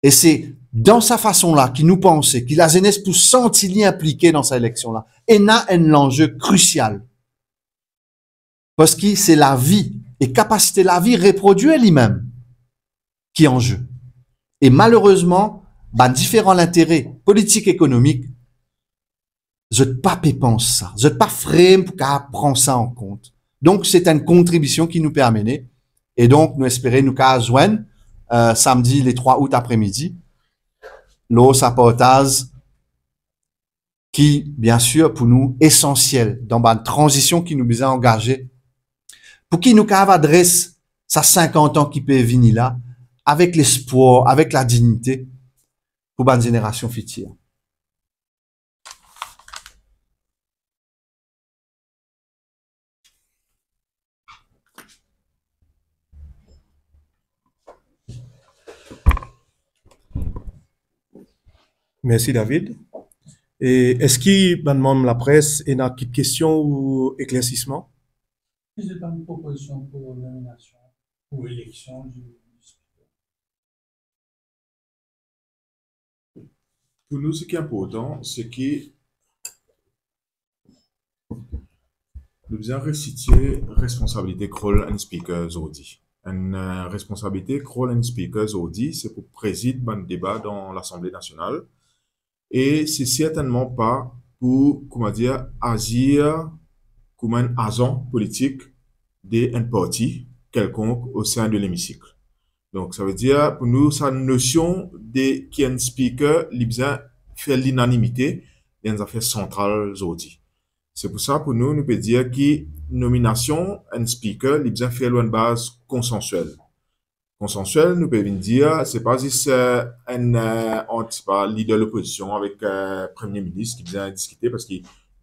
E se dan sa fason la ki nou panse ki lazenes pou santi li inplike dan sa eleksion la, ena enn lanze krisial. Parski se lavi e kapasite lavi reprodwir limem ki an ze. E malerezman, bann diferan lintere politik, ekonomik, zot pa pe pans sa, zot pa frem pou kapav pran sa an kont. Donk, se enn kontribision ki nou pe amene, e donk, nou espere nou kapav zwenn, eh, samdi le trwa out apremidi, lor sa partaz ki, biensir, pou nou, esansiel dan bann tranzision ki nou bizin angaze, pou ki nou kapav adres sa sinkant an ki pe vini la, avek lespwar, avek ladignite pou bann zenerasion fitir. Mersi, David. E eski bann manm lapres ena kit kestion ou eklersisman? Ki zot bann propozision pou nominasion, pou eleksion di, di spiker? Pou nou, seki inportan, seki nou bizin resitie responsabilite ek rol enn spiker zordi. Enn, eh, responsabilite ek rol enn spiker zordi, se pou prezid bann deba dan Lasanble Nasional. E se sertennman pa pou, kouma dir, azir kouma enn azan politik de enn parti kelkonk o sein de lemisik. Donk, savedir, pou nou, sa nosion de ki enn spiker, li bizin fer linanimite, li enn zafer santral zordi. Se pou sa, pou nou, nou pe dir ki nominasion enn spiker, li bizin fer lor enn baz konsansiel. Konsansiel, nou pe vinn dir, se pa zis, eh, enn, eh, ant, se pa lider lopozision avek, eh, premie minis ki bizin diskite, parski,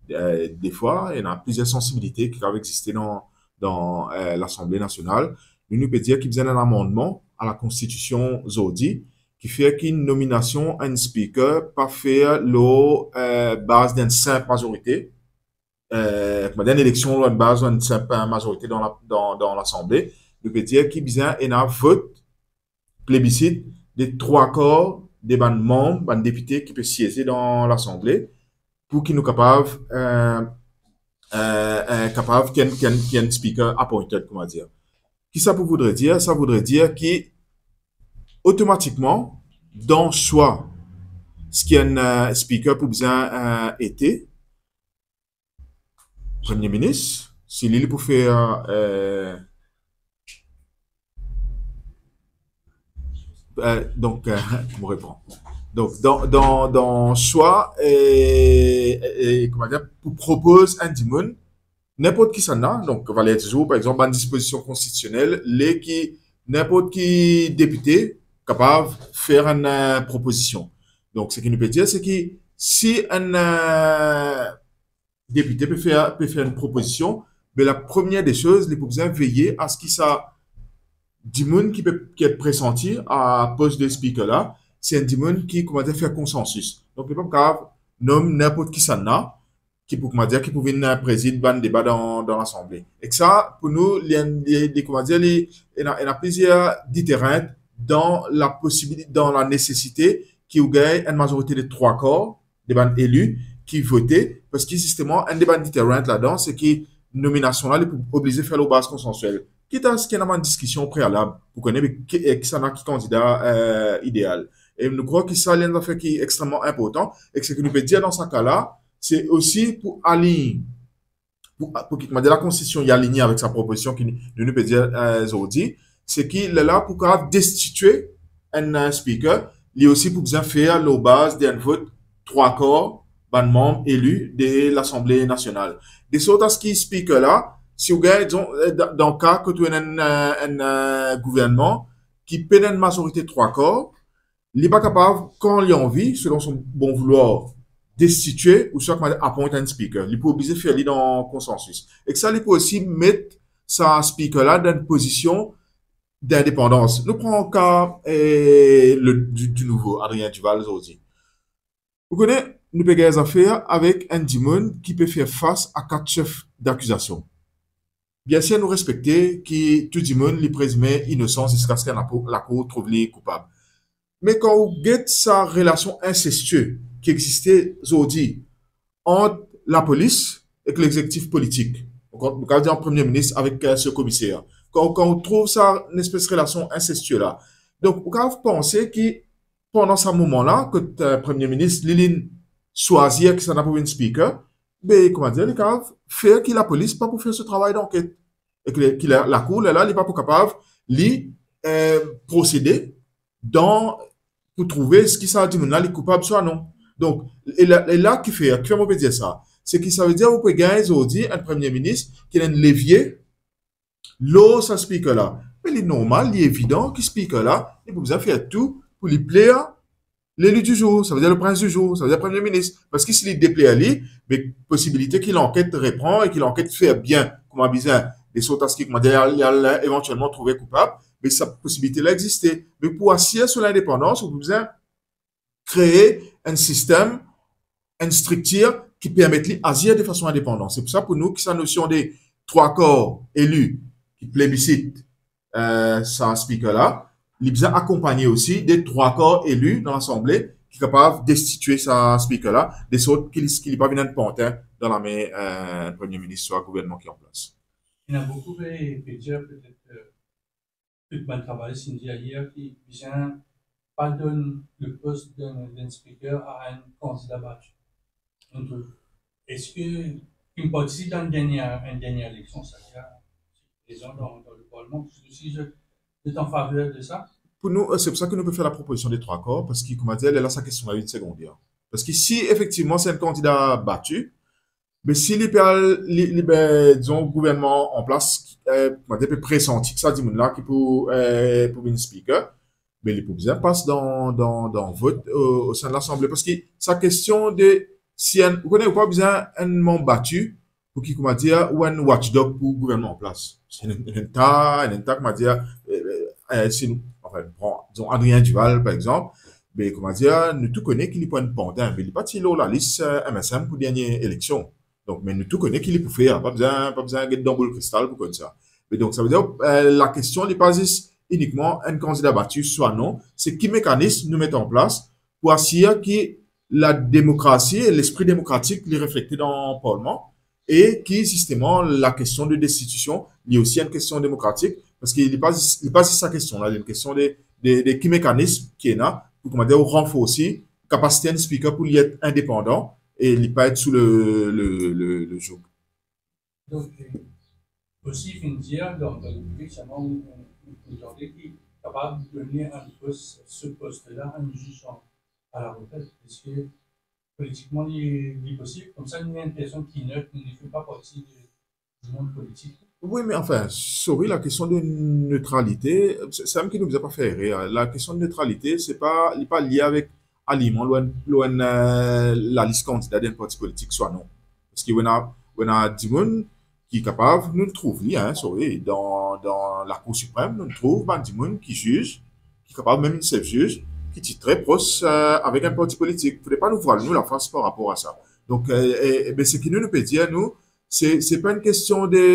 eh, defwa, ena plizier sansibilite ki kapav existe dan, dan, eh, Lasanble Nasional. Nou, nou pe dir ki bizin enn amannman a Lakonstitision zordi, ki fer ki nominasion enn spiker pa fer lor, eh, baz d'enn sinp mazorite, eh, kouma dir, enn eleksion lor enn baz enn sinp mazorite dan la, dan, dan Lasanble. Nou pe dir ki bizin ena vot, plebisit, de trwa kar de bann manm, bann depite ki pe sieze dan Lasanble, pou ki nou kapav, eh, eh, eh, kapav ki enn, ki enn, ki enn spiker appointed, kouma dir. Ki sa pou voudre dir? Sa voudre dir ki otomatikman, dan swa ki enn, eh, spiker pou bizin, eh, ete, premie minis, si li, li pou fer, eh, eh, donk, eh, mo repran. Donk, dan, dan, dan swa, eh, eh, eh, kouma dir, pou propoz enn dimoun, ninport kisannla, donk, valer dizour, par exanp, bann dispozision konstitisionel, le ki ninport ki depite kapav fer enn, eh, propozision. Donk, seki nou pe dir, se ki si enn, eh, depite pe fer, pe fer enn propozision, be la premie de soz, li pou bizin veye a se ki sa dimoun ki pe, ki et presanti a pos de spiker la, se enn dimoun ki, kouma dir, fer konsansis. Donk, li pa kapav nom ninport kisannla, ki pou, kouma dir, ki pou vinn, eh, prezid bann deba dan, dan Lasanble. Ek sa, pou nou, li enn, li, li, kouma dir, li, ena, ena plizier deterrent dan la posibilite, dan la nesesite ki ou gagn enn mazorite de trwa kar de bann eli ki vote, parski zisteman, enn de bann deterrent ladan, se ki nominasion la, li pou oblize fer lor baz konsansiel. Kit a se ki ena bann diskision prealab pou kone, be, ki, eh, kisannla ki kandida, eh, ideal. E nou krwar ki sa, li enn zafer ki extrememan inportan, e ki seki nou pe dir dan sa ka la, se osi pou align, pou, pou ki, kouma dir, Lakonstitision i aligne avek sa propozision ki nou, nou, nou pe dir, eh, zordi, se ki lerla pou kapav destitie enn, eh, spiker, li osi pou bizin fer lor baz de enn vot trwa kar bann manm eli de Lasanble Nasional. De sort a se ki spiker la, si ou gagn, dizon, eh, dan, dan ka kot ou ena enn, eh, enn, eh, gouvernman ki pena enn mazorite trwa kar, li pa kapav, kan li anvi, selon son bon voulwar, destitie ouswa, kouma dir, appoint enn spiker. Li pou oblize fer li dan konsansis. Ek sa, li pou osi met sa spiker la dan enn pozision dindepandans. Nou pran ka, eh, le, di, di nouvo Adrien Duval zordi. Ou kone, nou pe gagn zafer avek enn dimoun ki pe fer fas a kat sef dakizasion. Biensir, nou respekte ki tou dimoun li prezime inosan ziskaske lapo-, lakour trouv li koupab. Me kan ou get sa relasion insestie ki existe zordi ant lapolis ek lexekitif politik, kan, kan ou dir premie minis avek, eh, so komiser, kan, kan ou trouv sa, enn espes relasion insestie la, donk ou kav panse ki pandan sa moman la, kot, eh, premie minis li, linn swazir kisannla pou vinn speaker, be, kouma dir, li kav fer ki lapolis pa pou fer so travay danket. E ki, ki la, lakour, lerla, li pa pou kapav, li, eh, prosede dan, pou trouve eski sa dimoun la, li koupab swa non. Donk, e la, e la ki fer, ki fer mo pe dir sa? Se ki sa ve dir ou pe gagn zordi enn premie minis ki ena enn levie lor sa speaker la. Me li normal, li evidan ki speaker la, li pou bizin fer tou pou li pler leli di zour, sa ve dir le prince du jour, sa ve dir premie minis. Parski si li depler li, be posibilite ki lanket repran e ki lanket fer bien kouma bizin, de sort aski, kouma dir, li al, li al evantielman trouve koupab, be sa posibilite la existe. Me pou asir so lindepandans, ou pou bizin kree enn sistem, enn striktir ki permet li azir de fason indepandan. Se pou sa, pou nou, ki sa nosion de trwa kar eli ki plebisit, eh, sa speaker la, li bizin akonpagne osi de trwa kar eli dan Lasanble ki kapav destitie sa speaker la, de sort ki li, ki li pa vinn enn pantin dan lame, eh, premie minis swa gouvernman ki an plas. Ena boukou pe, pe dir petet, eh, tout bann travayer inn dir ayer ki bizin pa donn le post de, de speaker a enn kandida bati. Donk, eski ki partisip dan dernie, enn dernie eleksion, sa ve dir prezan dan, dan le parlman, parski si zot, zot an faver de sa? Pou nou, eh, se pou sa ki nou pe fer lapropozision de trwa kar, parski, kouma dir, lerla sa kestion la vinn segonder. Parski si efektivman se enn kandida bati, me si li pe al, li, li, be, dizon, gouvernman an plas, eh, kouma dir, pe presanti ki sa dimoun la ki pou, eh, pou vinn speaker, be li pou bizin pas dan, dan, dan vot o, o sein de Lasanble. Parski sa kestion de, si enn, ou kone, ou pa bizin enn manm bati pou ki, kouma dir, ou enn watchdog pou gouvernman an plas. Si enn, enn ta, enn ta, kouma dir, eh, eh, eh, si nou, anfin, pran, dizon, Adrien Duval, par exanp, be, kouma dir, nou tou kone ki li pou enn pantin, be li pa ti lor lalis, eh, M S M pou dernie eleksion. Donk, me nou tou kone ki li pou fer, pa bizin, pa bizin get dan boul kristal pou konn sa. Me donk, sa ve dir, eh, lakestion, li pa zis inikman enn kandida bati swa non, se ki mekanism nou met an plas pou asir ki lademokrasi e lespri demokratik li reflekte dan parlman, e ki, zisteman, lakestion de destitision, li osi enn kestion demokratik, parski li pa zis, li pa zis sa kestion la, li enn kestion de, de, de ki mekanism ki ena pou, kouma dir, ou ranforsi kapasite enn speaker pou li et indepandan e li pa et sou le, le, le, le joug. Donk, eh, osi, finn dir, dan, dan le piblik, selman, nou, nou, nou tande ki kapav donn enn pos, se post la, enn zis an, a la retret. Eski politikman, li, li posib? Koumsa, nou enn personn ki net, nou ne fer pa parti de, di mond politik. Wi, me anfin, sorry, lakestion de netralite, se, samem ki nou bizin pa fer erer. Lakestion de netralite, se pa, li pa lie avek aliyman lor enn, lor enn, eh, lalis kandida dan enn parti politik swa non. Parski ou ena, ou ena dimoun ki kapav, nou trouv li, hein, sorry, dan, dan Lakour Siprem, nou trouv bann dimoun ki ziz, ki kapav mem sef ziz, ki ti tre pros, eh, avek enn parti politik. Fode pa nou vwal nou lafas par rapor a sa. Donk, eh, eh, eh, be, seki nou, nou pe dir, nou, se, se pa enn kestion de,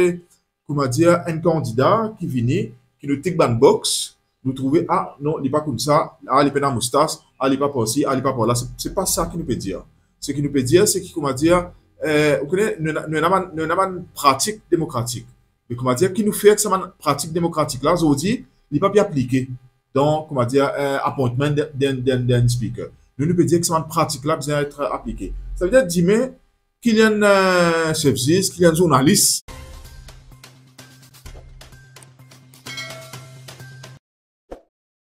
kouma dir, enn kandida ki vini, ki nou tik bann box, nou trouve, ah, non, li pa koumsa, ah, li pena moustas, ah, li pa par si, ah, li pa par la. Se, se pa sa ki nou pe dir. Seki nou pe dir, se ki, kouma dir, eh, ou kone, nou ena, nou ena bann, nou ena bann pratik demokratik. Me, kouma dir, ki nou fer ek sa bann pratik demokratik la, zordi, li pa pe aplike dan, kouma dir, eh, appointment de, de, de, de speaker. Nou, nou pe dir ki sa bann pratik la bizin et aplike. Sa ve dir, dime, ki li enn, eh, sef ziz, ki li enn zournalis,